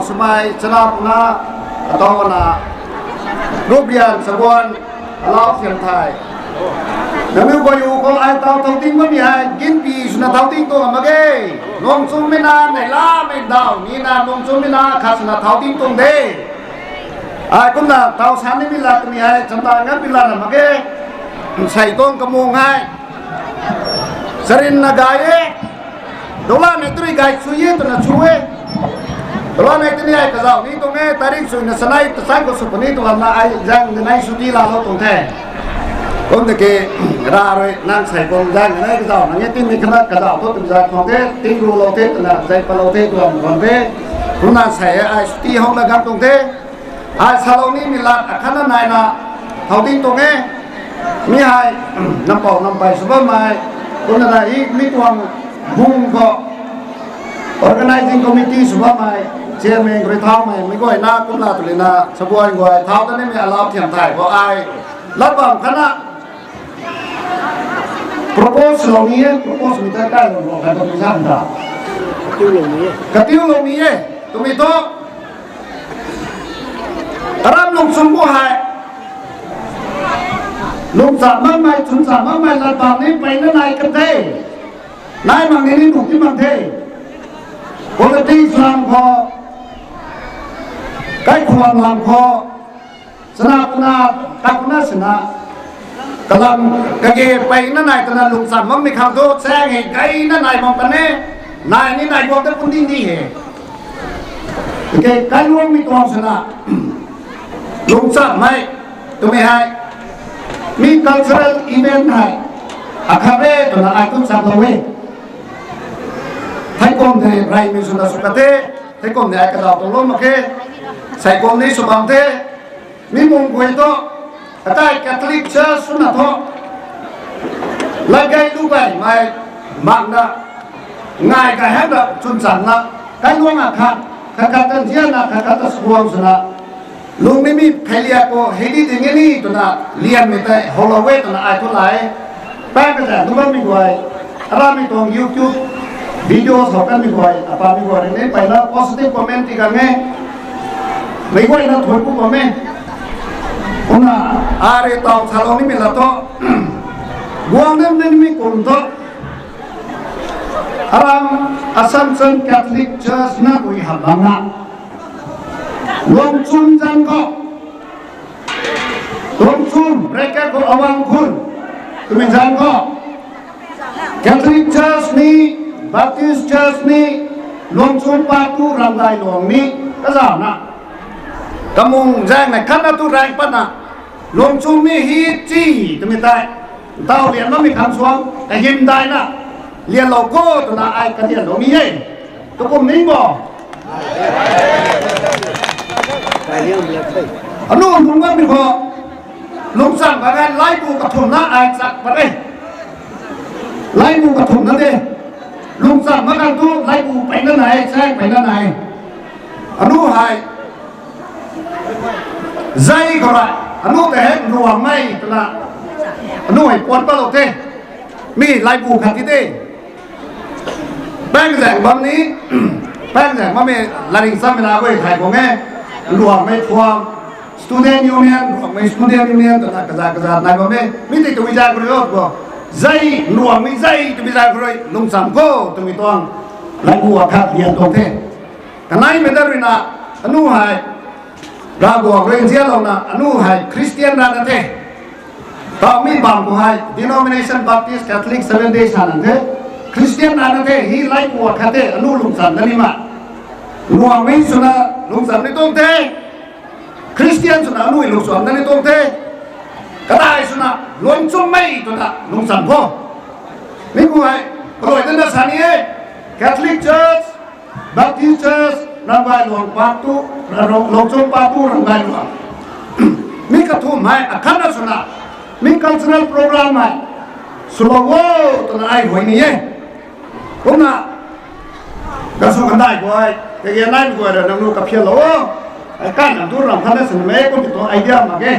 Swmei chana puna, atau na, rubian saguan, alau siam thai. Nangniw guay u khou ai tau thau ting bammei hei, ginpi swna thau ting tuang mak ge. Nungchummei na, neihlamei daw, nina nungchummei na, khat swna thau ting tuang de. Ai kumna tau sa nimei lat twmei hei, chamdan ngan pi lana mak ge. Sei tuang kamung hei. Sarin na gay e. Dola nei turi gay chu e, twna chu e. Dola nei tini ai kazauh ni tuang e, tarik sui na sanei, tasang khou sw puni tuang na ai zang nei sw ti laalou tuang the. Kum tiki, ra rui nang sei kum zang nei kazauh na nge ting ni khana kazauh thu twm zang tuang the, ting ru lou the, twna zai palou the, tuang tuang the. Kumna sei ai sw ti hong na gam tuang the. Ai salou nimei lat akhatna naina thau ting tuang e. Mi hei, nampou nampei sw bammei, kumna na i mi tuang bung khou, organizing committee sw bammei, chairman rui thaumei, mi guay na kumna tuli na, sabuan guay, thau ta nimei alau thiam thai khou ai, lat bam khatna, propose lou ni e, propose mi ta kai lou lou khat tu mi zan ta. Katiu lou ni e, twmei thu, aram lungchum bu hei. Lungcham makmei, chwncham makmei lat bam ni peyna nai kan the. Nai mak ni ni nuh ti mak the. Politics lam khou, kaikhwang lam khou, chana puna, ta puna sina, kalam, kage peyna nai twna lungcham makmei khang thu, chaeng hei gayna nai bam kan e, nai ni nai guang ta pun ding di he. Kage kailuangmei tuang sina, lungchammei, twmei hei, mi cultural event hei, akhat e twna ai tu chaplou e. Theikum de reymei swna sw ka the, theikum de ai kazauh tuang lou mak khe, seikum ni sw bam the, mi mung guay thu, akai Catholic Church swna thu, lat gay lu gaymei, makna, ngai gay hang da chwncham na, kailuang akhat, khat khat ta nzianna, khat khat ta suang swna, lung nimei kheiliak khou hei di ding e ni twna lianmei tei houlou e twna ai thu lai. Paeng kazaeng tu bammei guay, aramei tuang YouTube video khou kanmei guay, apamei guay rui ni peyna positive comment ti kan e. Meic guayna thuanc ku bam e. Kumna, arui tau salou nimei lat thu, guang nem nimei kum thu, aram Assumption Catholic Church na rui hamh bam na, Luangchum zan khou, Luangchum, bracket khou Awang Khun, twmei zan khou, Catholic Church ni, Baptist Church ni, Luangchum Patu Ramdai Luang ni, kazana, kamung zaeng na khatna tu rank patna, Luangchum ni hi chi twmei tei, ntaw lian bammei khang suang kahymdaina, lianlou kho twna ai kalianlou ni e. Tukum ning bo. Anu lungc bammei khou, lungcham ka gan laibu kathumhna ai chak pat e. Laibu kathumhna de. Lungcham mak kan tu laibu peyna nai, chaeng peyna nai. Anu hei, zai khou rui, anu tei hei Nruangmei twna, anu hei puan patlou the. Mi laibu khat ti de. Paeng zaeng bam ni, paeng zaeng bammei laring chammei na guay thay khang e, Nruangmei phuam, student union, Nruangmei student union twna kaza kaza nai bam e. Mi tei twmei zan khou rui o, zai, Nruangmei zai twmei zan khou rui lungcham kho twmei tuang, laibu akhat lian tuang the. Kaneimei dat ruina, anu hei, Ravguangc rui nzianlouna, anu hei Christian rana the. Tau mi bam khou hei, denomination Baptist, Catholic, Seventh Day sa nang the. Christian rana the, hi laibu akhat the, anu lungcham dat ni ma. Nruangmei swna lungcham ni tuang the. Christian swna anu lungcham dat ni tuang the. Kadai swna Luangchummei twna lungcham kho. Mi khou hei, kalui dana sa ni e. Catholic Church, Baptist Church, Ramgay Luang Patu, Luangchum Patu Ramgay Luang. Mi kathumh hei akhatna swna, mi cultural program hei swlou o twna ai huay ni e. Kumna, kasw kandai guay, kage nai guay rui nangniw kaphianlou o. Ai kan nang tu ram khatna swnmei kum ti tuang idea mak ge.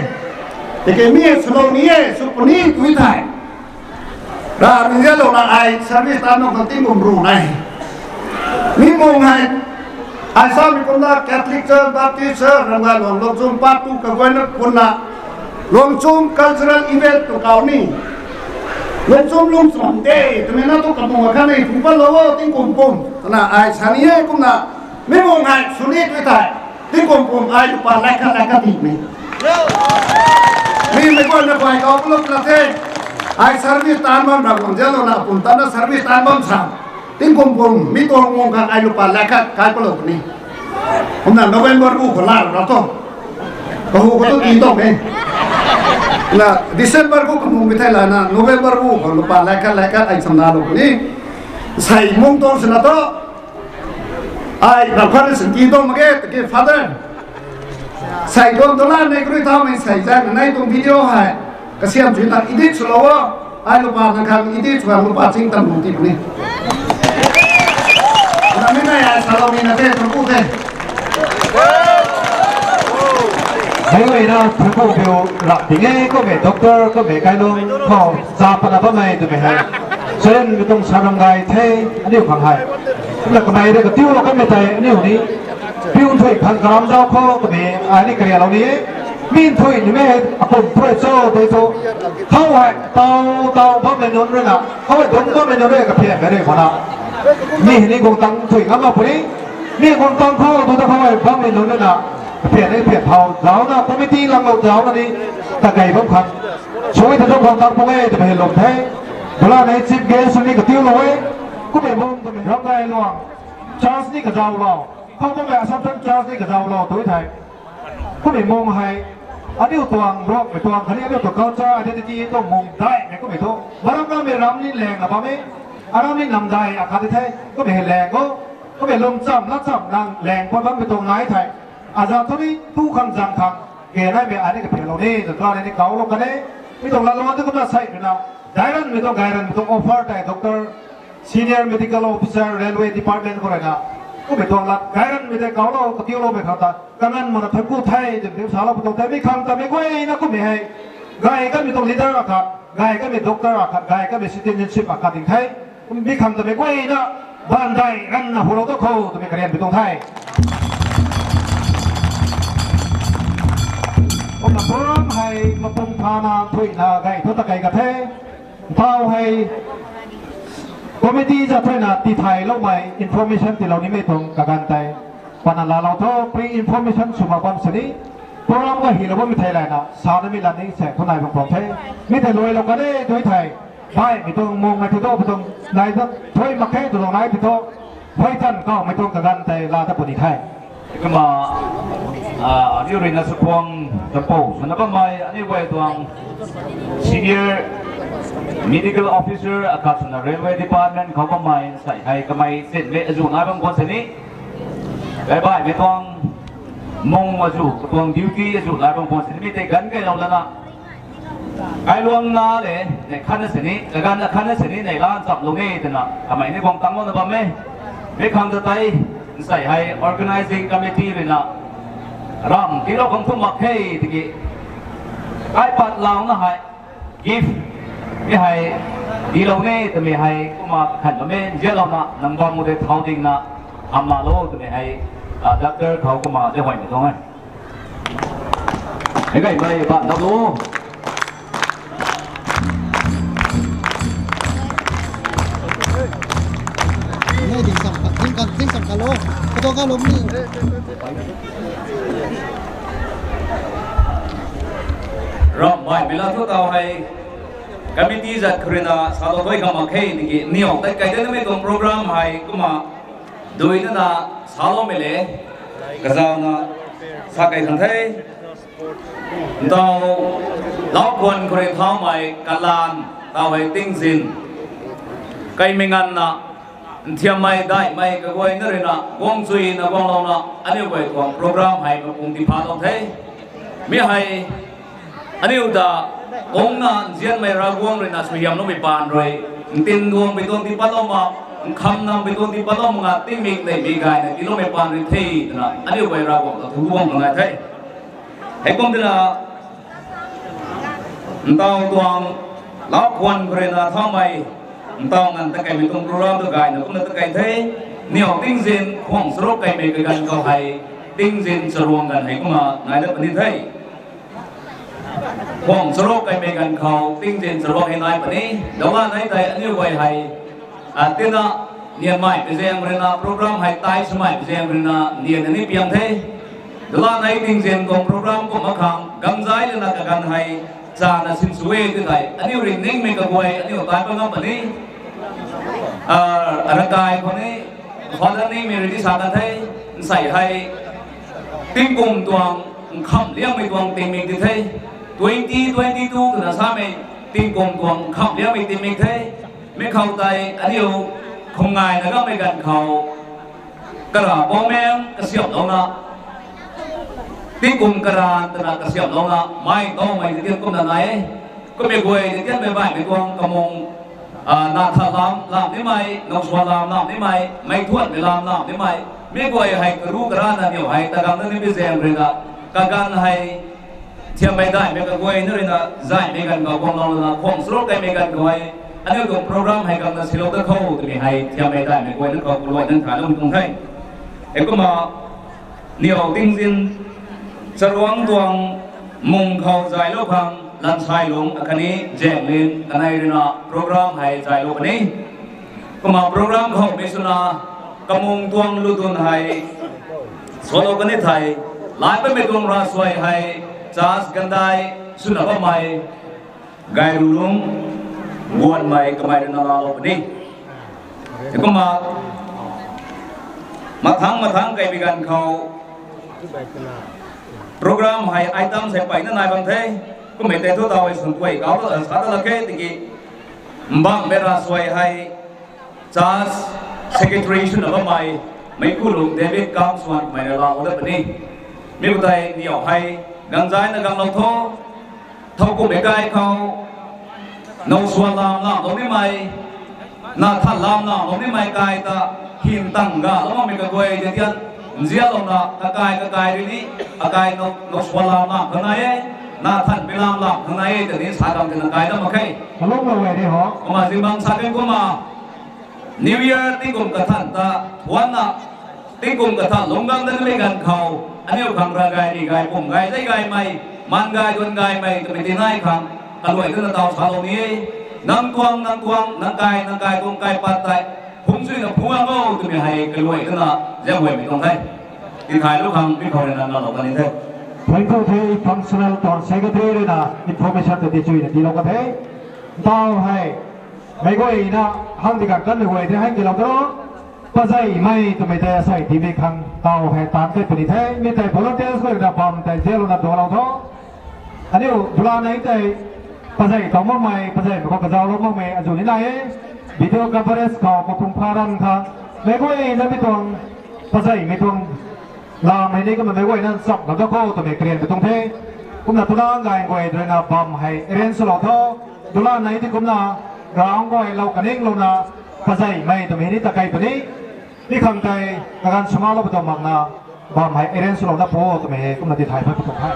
Tiki mi swlou ni e, sw puni tui thei, Ravguangc nzianlouna ai service ta nang khang tingkum ru nai. Mi mung hei, Ai samei kumna Catholic Church, Baptist Church, Ramgailuang Lungchum part two kaguayna kumna Lungchum cultural event tu kau ni. Lungchum Lungchum de, twmei na tu kabu kha ni, phu pa lo, tingkum pum. Twna ai sa ni e kumna, mi mung ai suni tu thei, tingkum pum ai lupa lai khat lai khat ti ni. Mi mei guayna guay kau pulop la the. Ai service tan bam ra kum jalo na pum tan na service tan bam sa. Tingkum pum, mi tuang mung kha ai lupa lai khat kai pulop ni. Kumna November bu khou la ra to. Kahu khou tu ti to me. Na December bu kamung mi thei la na November bu khou lupa lai khat lai khat ai chamna lo ni. Sai mung tuang sina to. Ai na khat sin ti to mak ge, tiki Father. Sai tuang tu la nei kru tha mei sai zan nei tuang video hei. Kasiam chui ta edit sw lo o. Ai lupa na khang edit sw khang lupa ching tam bu ti ni. Na mi na ya sa lo mi na the, thank you the. Hei wei na thank you biu lak ting e, kummei doctor, kummei kailung khou cha pana bammei twmei hei. Seren mi tuang sa ram gay the, aniu khang hei. Kumna kamei de katiu lo kamei tei aniu ni. Piu nthui khang karam zau khou twmei ai ni karialou ni e. Mi nthui ni mei hei akum nthui cho tei cho. Khou hei tau tau bammei nunc rui na, khou hei dungc bammei nunc rui kaphian mei rui khou na. Mi hei ni guang tang nthui ngam mak puni. Mi guang tang khou tu ta khou hei bammei nunc rui na kaphian ni kaphian thau zauc na, committee lang lou zauc na ni, ta gay bam khang. Sui ta dungc guang tang pung e twmei hei lum the. Bula nei chief guest ni katiu lo e. Kummei mung twmei Ramgailuang Church ni kazau lo. Khou kummei Assumption Church ni kazau lo tu thei. Kummei mung hei, aniu tuang ruakmei tuang khatni aniu tuang culture, identity tuang mung daihmei kummei thu. Maram rammei ram ni lang na bam e, aram ni namdai akhat di the, kummei hei lang o, kummei lung cham, lat cham nang lang pat bammei tuang nai thei. Aza thu ni, tu khang zang khang, ke naimei ai ni kaphian lou ni, zan kau ni kau lou kan e, mi tuang lalou tu kumna sei rui na, dairanmei tuang, gayranmei tuang offer tei, Doctor Senior Medical Officer, Railway Department khou rui na. Kummei tuang lat, gayranmei tei kau lou, katiu loumei khang ta. Kanganv mana thank you the, twna salou pui tuang the, mi khang ta mi guayna kummei hei. Gay kanmei tuang leader akhat, gay kanmei doctor akhat, gay kanmei citizenship akhat ding the. Mi khang ta mi guayna, bandai ranna hulou ta khou, twmei karian pui tuang the. Kumna program hei mapung phana thuina gay thu ta kei ka the. Ntau hei committee zat thuina tithayloumei information tiilou nimei tuang kaganv tei. Pana laalou tho, pre-information sw mak bam sini. Program ga hilou bammei thei layna, sa na mi la ni se, khou nai bam tuang the. Mi tei luailou kan e, tu thei. Baihmei tuang mungmei thu tu, pui tuang nai ta, thui mak khe, tu tuang nai ti thu. Phuaitan kawmei tuang kaganv tei la ta puni the. Kumna, aniu rui na sakhuang tapou swna bammei, aniu guay tuang Senior Medical Officer akhat swna Railway Department khou bammei, sai hei kamei sinmei azu nai bam khwan sini. Gay baihmei tuang mung azu, katuang duty azu nai bam khwan sini, mi tei ganv kailou lana. Kailuang na le, nei khatna sini, kaganv na khatna sini, nei lan chamlou ni, twna, kamei ni guang tanglouna bam e. Mi khang ta tei, nsei hei organizing committee rui na, ram tiilou khang thu mak khe, tiki. Kaipat launa hei, gift, mi hei, tiilou ni, twmei hei, kumna khan bam e, nzianlouna, nang bam mu de thau dingna, hamna lou, twmei hei, doctor khou kumna de huaymei tuang e. Hei gaymei ban dau lo. Nei ding sam ka, ding kan, ding sam ka lo. Kato ka lo mi. Ram baihmei la thu tau hei. Committee zat khou rui na salou thuy khang mak khe tiki niw tei kai de namei tuang program hei kumna duina na saloumei le kazauna sa kai khang the. Ntau, lau khwan khou rui thaumei kalan, tau hei tingzin. Kaimei nganvna, nthiammei daihmei kaguayna rui na, guang chuina guanglouna, aniu guay tuang program hei mapung tiphalou the. Mi hei, aniu ta, kungna nzianmei Ravguangc rui na suaihiamloumei paan rui, ntin guangmei tuang tipatlou ma, nkhamnammei tuang tipatlou ma nga tingmik neihmei gayna tiiloumei paan rui the, twna, aniu guay Ravguangc ta thuguang nai the. Heikum tina, ntau tuang, lau khwan khou rui na thaumei, ntau nganv ta kaimei tuang program ta gayna kumna ta kai the. Niw tingzin khwang charuk kaimei kaganv khou hei, tingzin charuang ganv hei kumna nai dat puni the. Khwang charuk kaimei ganv khou tingzin charuang hei nai puni. Dala nei tei aniu guay hei, a, tina, nianmei pui zaeng ruina program hei tai swmei pui zaeng ruina nian ni piang the. Dala nei tingzin tuang program kumna khang, ganvzai lana kaganv hei, chana sinsw e ti tei, aniu ringning mei kaguay, aniu tai pat ngam puni. A, rakai khou ni, Father ni mei rui di sa kan the, nsei hei, tingkum tuang, nkham liangmei tuang tingmik di the, twenty twenty-two twna samei, tingkum tuang, nkham liangmei tingmik the, mi khou tei, aniu, khum ngaina gammei ganv khou, kara pawmeng kasiamhlouna, tingkum kara twna kasiamhlouna, mei tawmei di tian kumna nai e. Kummei guay di tianmei baihmei tuang kamung, a, natha lam, lam nimei, nowswa lam, lam nimei, meithuanmei lam, lam nimei, mi guay hei karu karana niw hei, tagang na ni pui zaeng ruina, kaganv hei, thiammei daihmei kaguay na ruina, zaihmei ganv khou guanglou lana, khwang charuk kaimei ganv khou hei, aniu tuang program hei kangna silou dat khou twmei hei, thiammei daihmei guay na khou kaluai nang thaylou tuang the. Heikumna, niw tingzin, charuang tuang, mung khou zaylou khang, Lansailung akhatni Jenglin kanei ruina program hei zaylou puni. Kumna program khou mei swna, kamung tuang ludun hei, salou kan e thei, laipammei tuang ravsuai hei, church gandai swna bammei, Gairulung, Guanmei kamei ruina laalou puni. Kumna, mathang mathang kaimei ganv khou, program hei item sei peyna nai bam the, kummei tei thu taw hei swn kuay kau ta sa ta lak khe tiki, mbangmei ravsuai hei, church secretary swna bammei, Meikulung David Kamswan kamei ruina laalou dat puni. Mi khou tei niw hei, ganvzaina ganglou tho, thowkumhmei kai khou, nowswa lam lamlou nimei, natha lam lamlou nimei kai ta, hin tang galou makmei kaguay di tian, nzianlouna, kakai kakai rui ni, akai now, nowswa lam lam khang nai e, nathanpui lam lam khang nai e, tei ni sa kam tina kai dat mak khe. Kalumlou e di ho. Kumna zingbangc sa kan kumna, New Year tingkum kathan ta, thuanna, tingkum kathan lungc gang dat nimei ganv khou, aniu khang ravgay ri gay pum gay zei gaymei, man gay duan gaymei twmei tinai khang, kaluai tana taw salou ni e. Nang tuang, nang tuang, nang kai, nang kai tuang kaipat tei, phungc suina phungc ang o twmei hei kaluai tana, ziahuaymei tuang the. Tithaylou khang mi khou ruina ngalou kan ni the. Thank you the, functional tuang secretary ruina information ta tichuina tiilou kan the. Taw hei, meic guayna, hang di kan kanmei guay the hang tiilou tho. Pazeimei twmei tei asei tiimei khang taw hei taanc tei puni the, mi tei volunteers guay ruina bam tei zianlouna dualou tho. Aniu dula nei tei, pazei taw makmei, pazeimei khou kazauhlou makmei azuh ni nai e. Video coverage khou kapung pharan khang, meic guayna mi tuang, pazeimei tuang, lamei ni kumna meic guayna nchamlou dat kho twmei karianmei tuang the. Kumna tuna ngai guay ruina bam hei arrange swlou tho. Dula nei ti kumna, ground guay lou kaninglouna, pazeimei twmei ni ta kei puni. Mi khang tei, kaganv swmaclou pw tuang makna, bam hei arrange swlou dat pw twmei hei kumna tithay pat pw tuang the.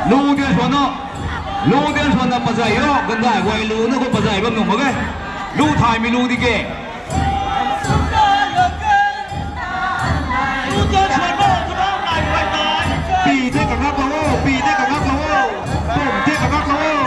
Lu dian swan na, lu dian swan na pazei o, gandai guay lu na khou pazei bam nung mak ge. Lu thaymei lu di ke. Pi the kangak lou o, pi the kangak lou o, pum the kangak lou o.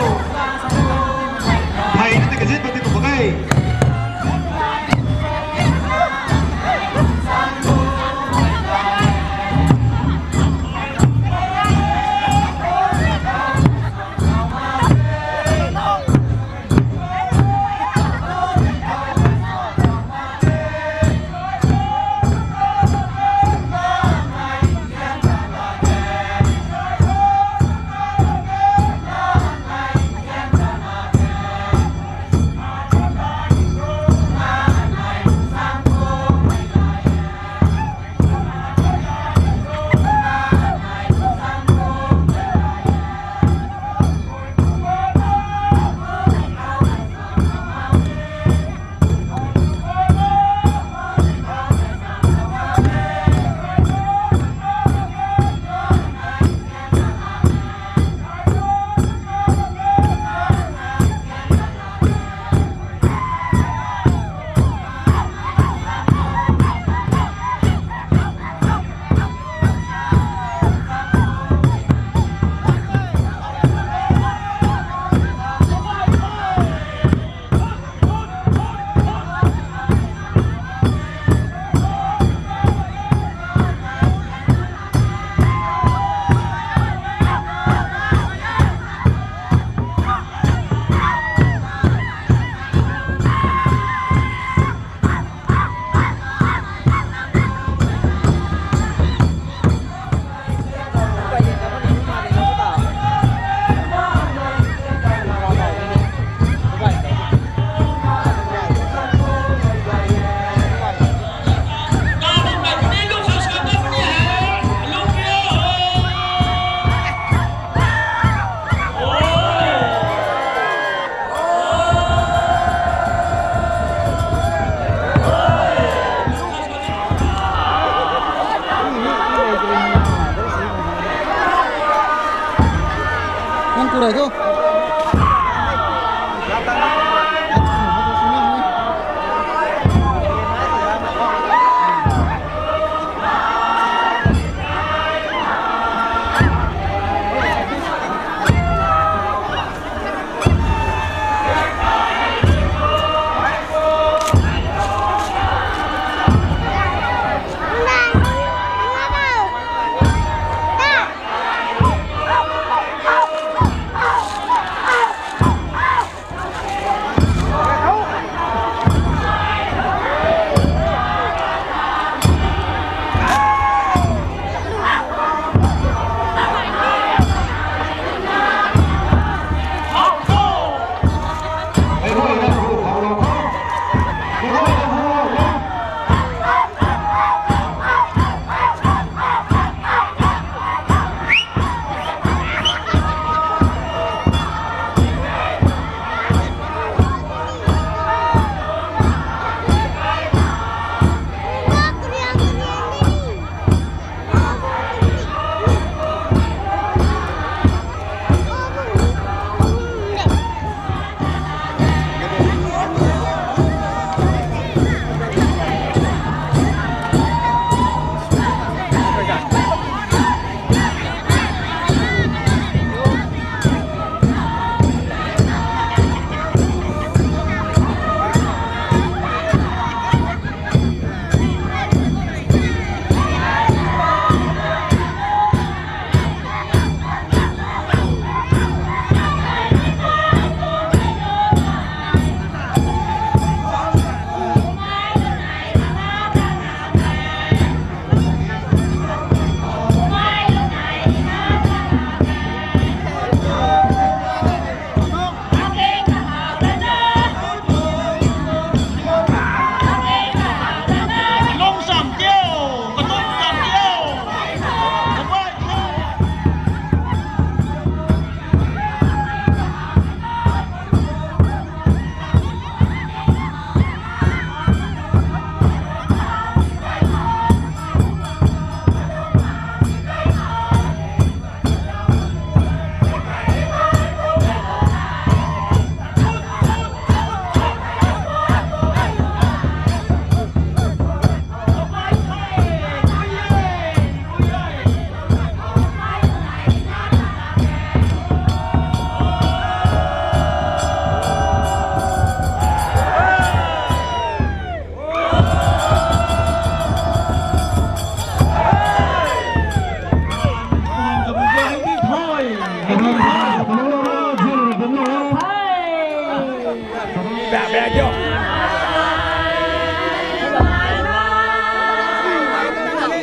Kurai ko.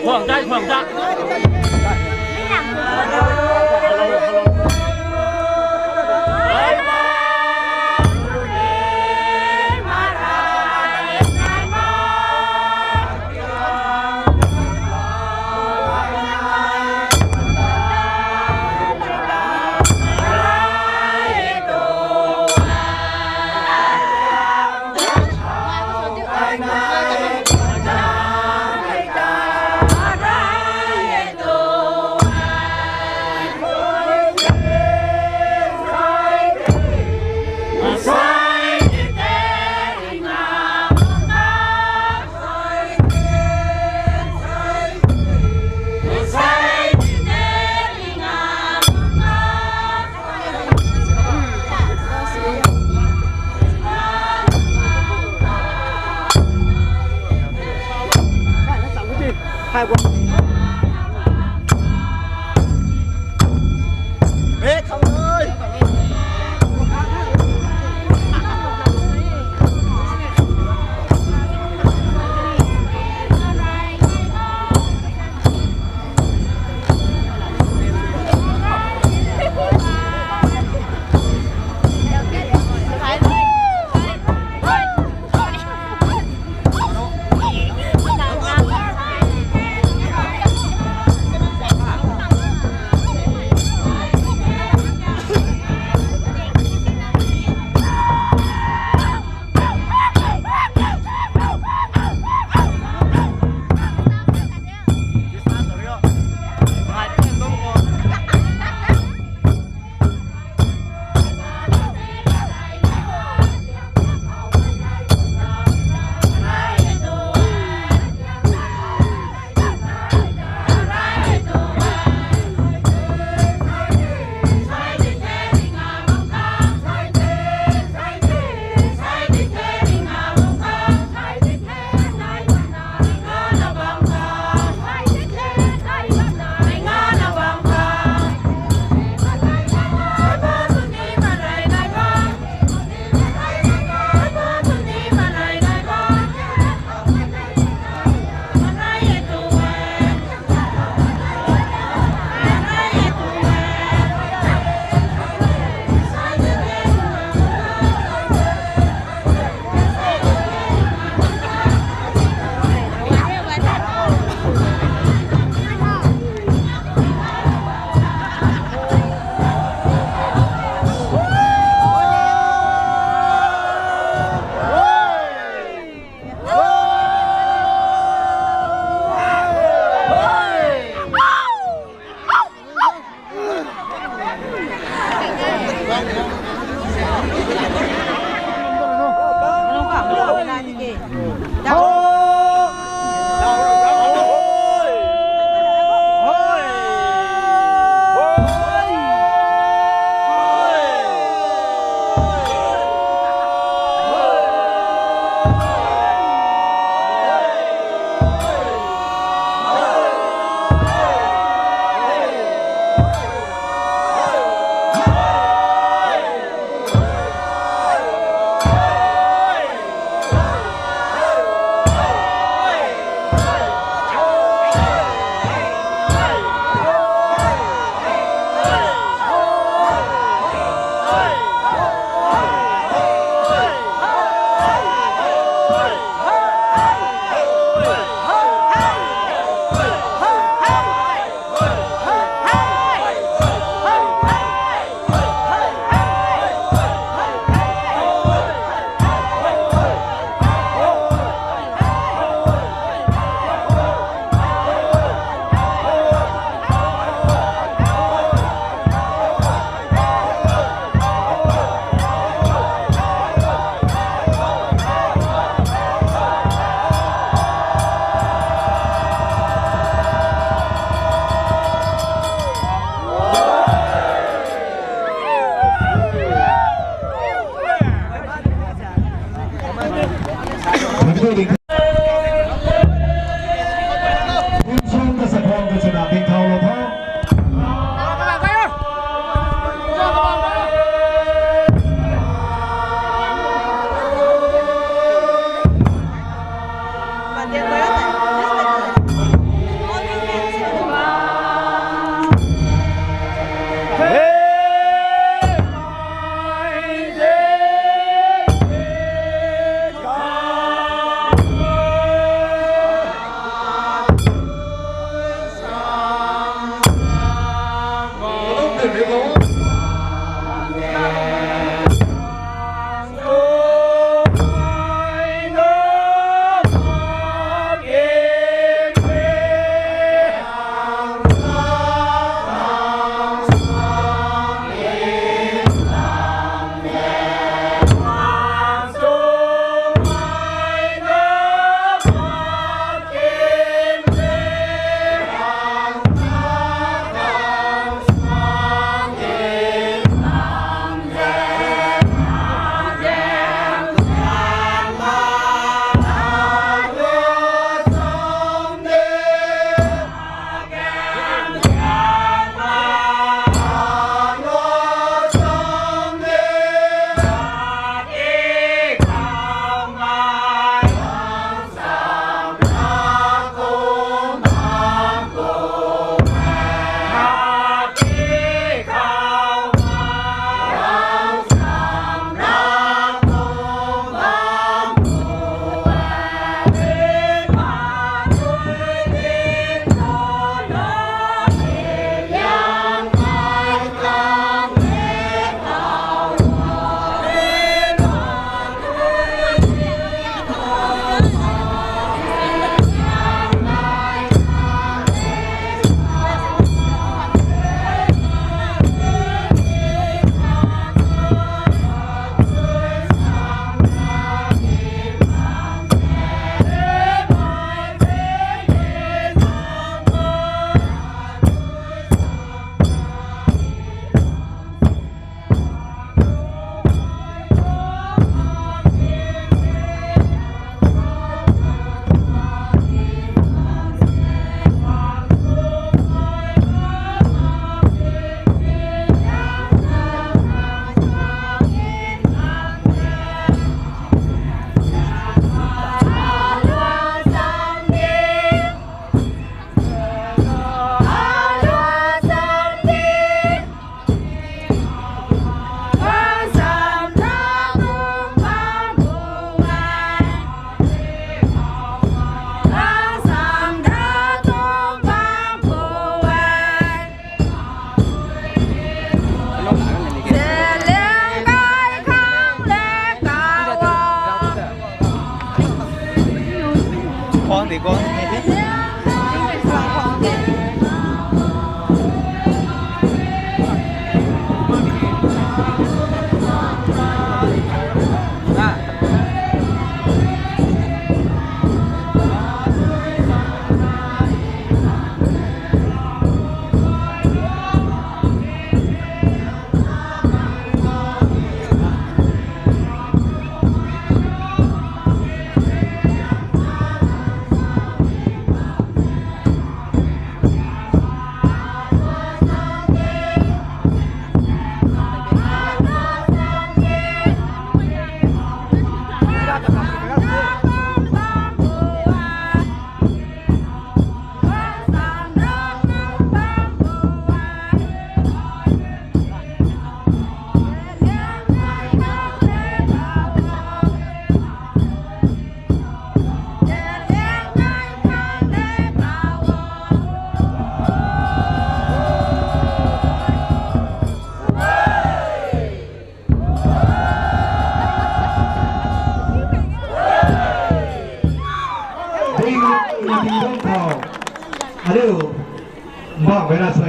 Khuang dai, khuang dai.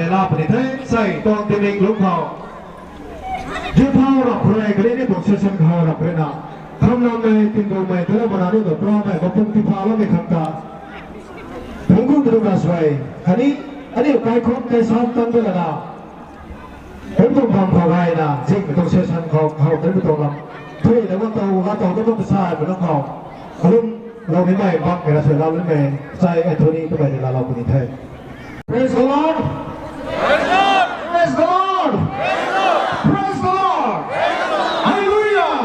Laa puni the, sei tuang timik lungc khou. Jithau rap rui kali ni tuang session khou rap rui na. Khamnammei, tingduangmei, tuna mana ni tuang pramei, mapung tipa loumei khang ta. Thungku tu na suai. Khatni, aniu kaikhunc kaisam tang de lana. Kum tuang bam khou gayna, zingmei tuang session khou, khou tei mi tuang lam. Thui na wang tau, la tau tu tuang sa, mi nang khou. Kalum, lou ni mei, bak mei ra suai la lun mei, sai Anthony tu mei ni la lou puni the. Praise the Lord! Praise the Lord! Praise the Lord! Hallelujah!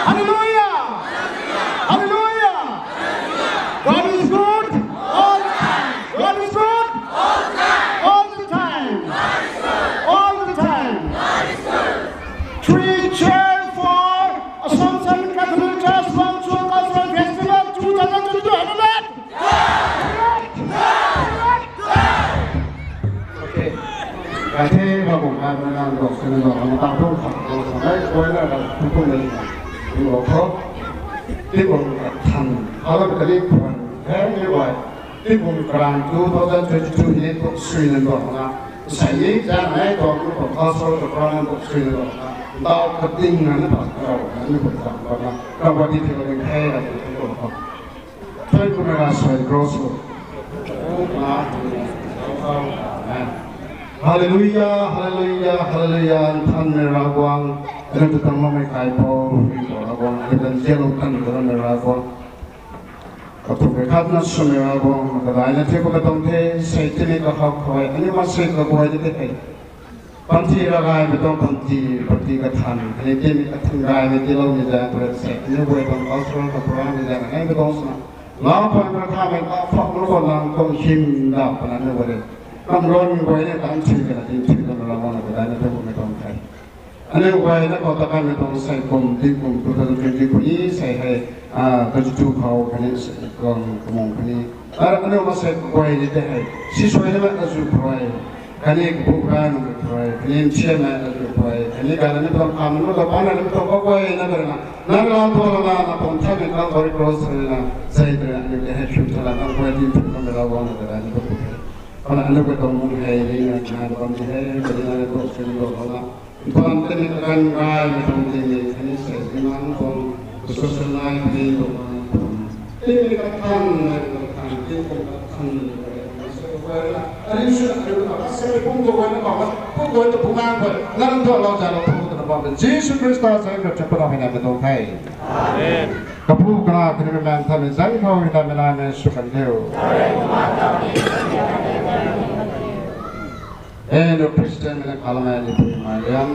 Hallelujah! Hallelujah! God is good. All the time. God is good. All the time. All the time. All the time. Three cheer for Assumption Catholic Church Wangchua Cultural Festival two thousand twenty-two. Have a lot. Okay. Kaithe ba bung kai mana dok sini dok mana ta thung khat dok sa nai koi na da thung thung ni. Ni dok tho. Ti bung khat than. Hala kali pran. He ni wai. Ti bung kran two thousand twenty-two ni dok sui na dok na. Sai ni ja nai dok na dok ka so dok kran dok sui na dok na. Dau kating na na dok na ni bung khat dok na. Ka ba di thei ba ding thei la thung dok tho. Thank you, Mera Sai Grosso. Amen. Hallelujah, hallelujah, hallelujah. Nthanmei Ravguangc, aniu ta tang makmei kaipouc, ri ta Ravguangc, aniu ta nzianlou kan ta Ravguangc. Kathumh khat na swmei Ravguangc, kadaina thei khou katuang the, sei tini kahak khou, aniu maansei kaguay di the hei. Panty ravgaymei tuang panty, panty kathan, khatni timi kathan gaymei tiiloumei zaeng khou rui sei, aniu guay tuang cultural khou program mei zaeng, aniu tuang swna. Lau khwan kathanmei ta phak lu khou nang tuang hymn dap pana aniu guay rui. Kam ron guay ni tan thi kana tin thi kana lam na kadaina thei khou mei tuang the. Aniu guay na khou ta kanmei tuang sei kum, tingkum two thousand twenty khou ni sei hei, ah, twenty-two khou khatni sei kum, kumung khatni. Ar aniu maansei kaguay di the hei. Sisuai na mei azu pray. Khatni kapu karanmei pray. Khatni nsiamei azu pray. Khatni gana ni tuang kam nu ta bana ni tuang kaguay na bana. Nang lam tuang lana na tuang thanmei kang kori cross na. Sei tei aniu di hei shu thala nang guay di thu na mei Ravguangc na kadaina thei khou. Kana aniu guay tuang mung hei ni na na bam di hei. Khatni na tuang sin lo na. Tuang tini kaganv gaymei tuang tini, khatni sei tini nang tuang social life ni tuang, tini kathan, kathan, tini tuang kathan, aniu sw kum tuang na, kum tuang na, kum tuang na, nang tuang lau zan lou tuang na bam, Jisu Khrista zaeng rui chapana hei na mei tuang the. Amen. Kapu, Kanac, khatni Bumaengh Nthanmei zaeng khou hei na mei na mei sw kan diu. Aniu Christian mei na khalamei ni pui mai liang.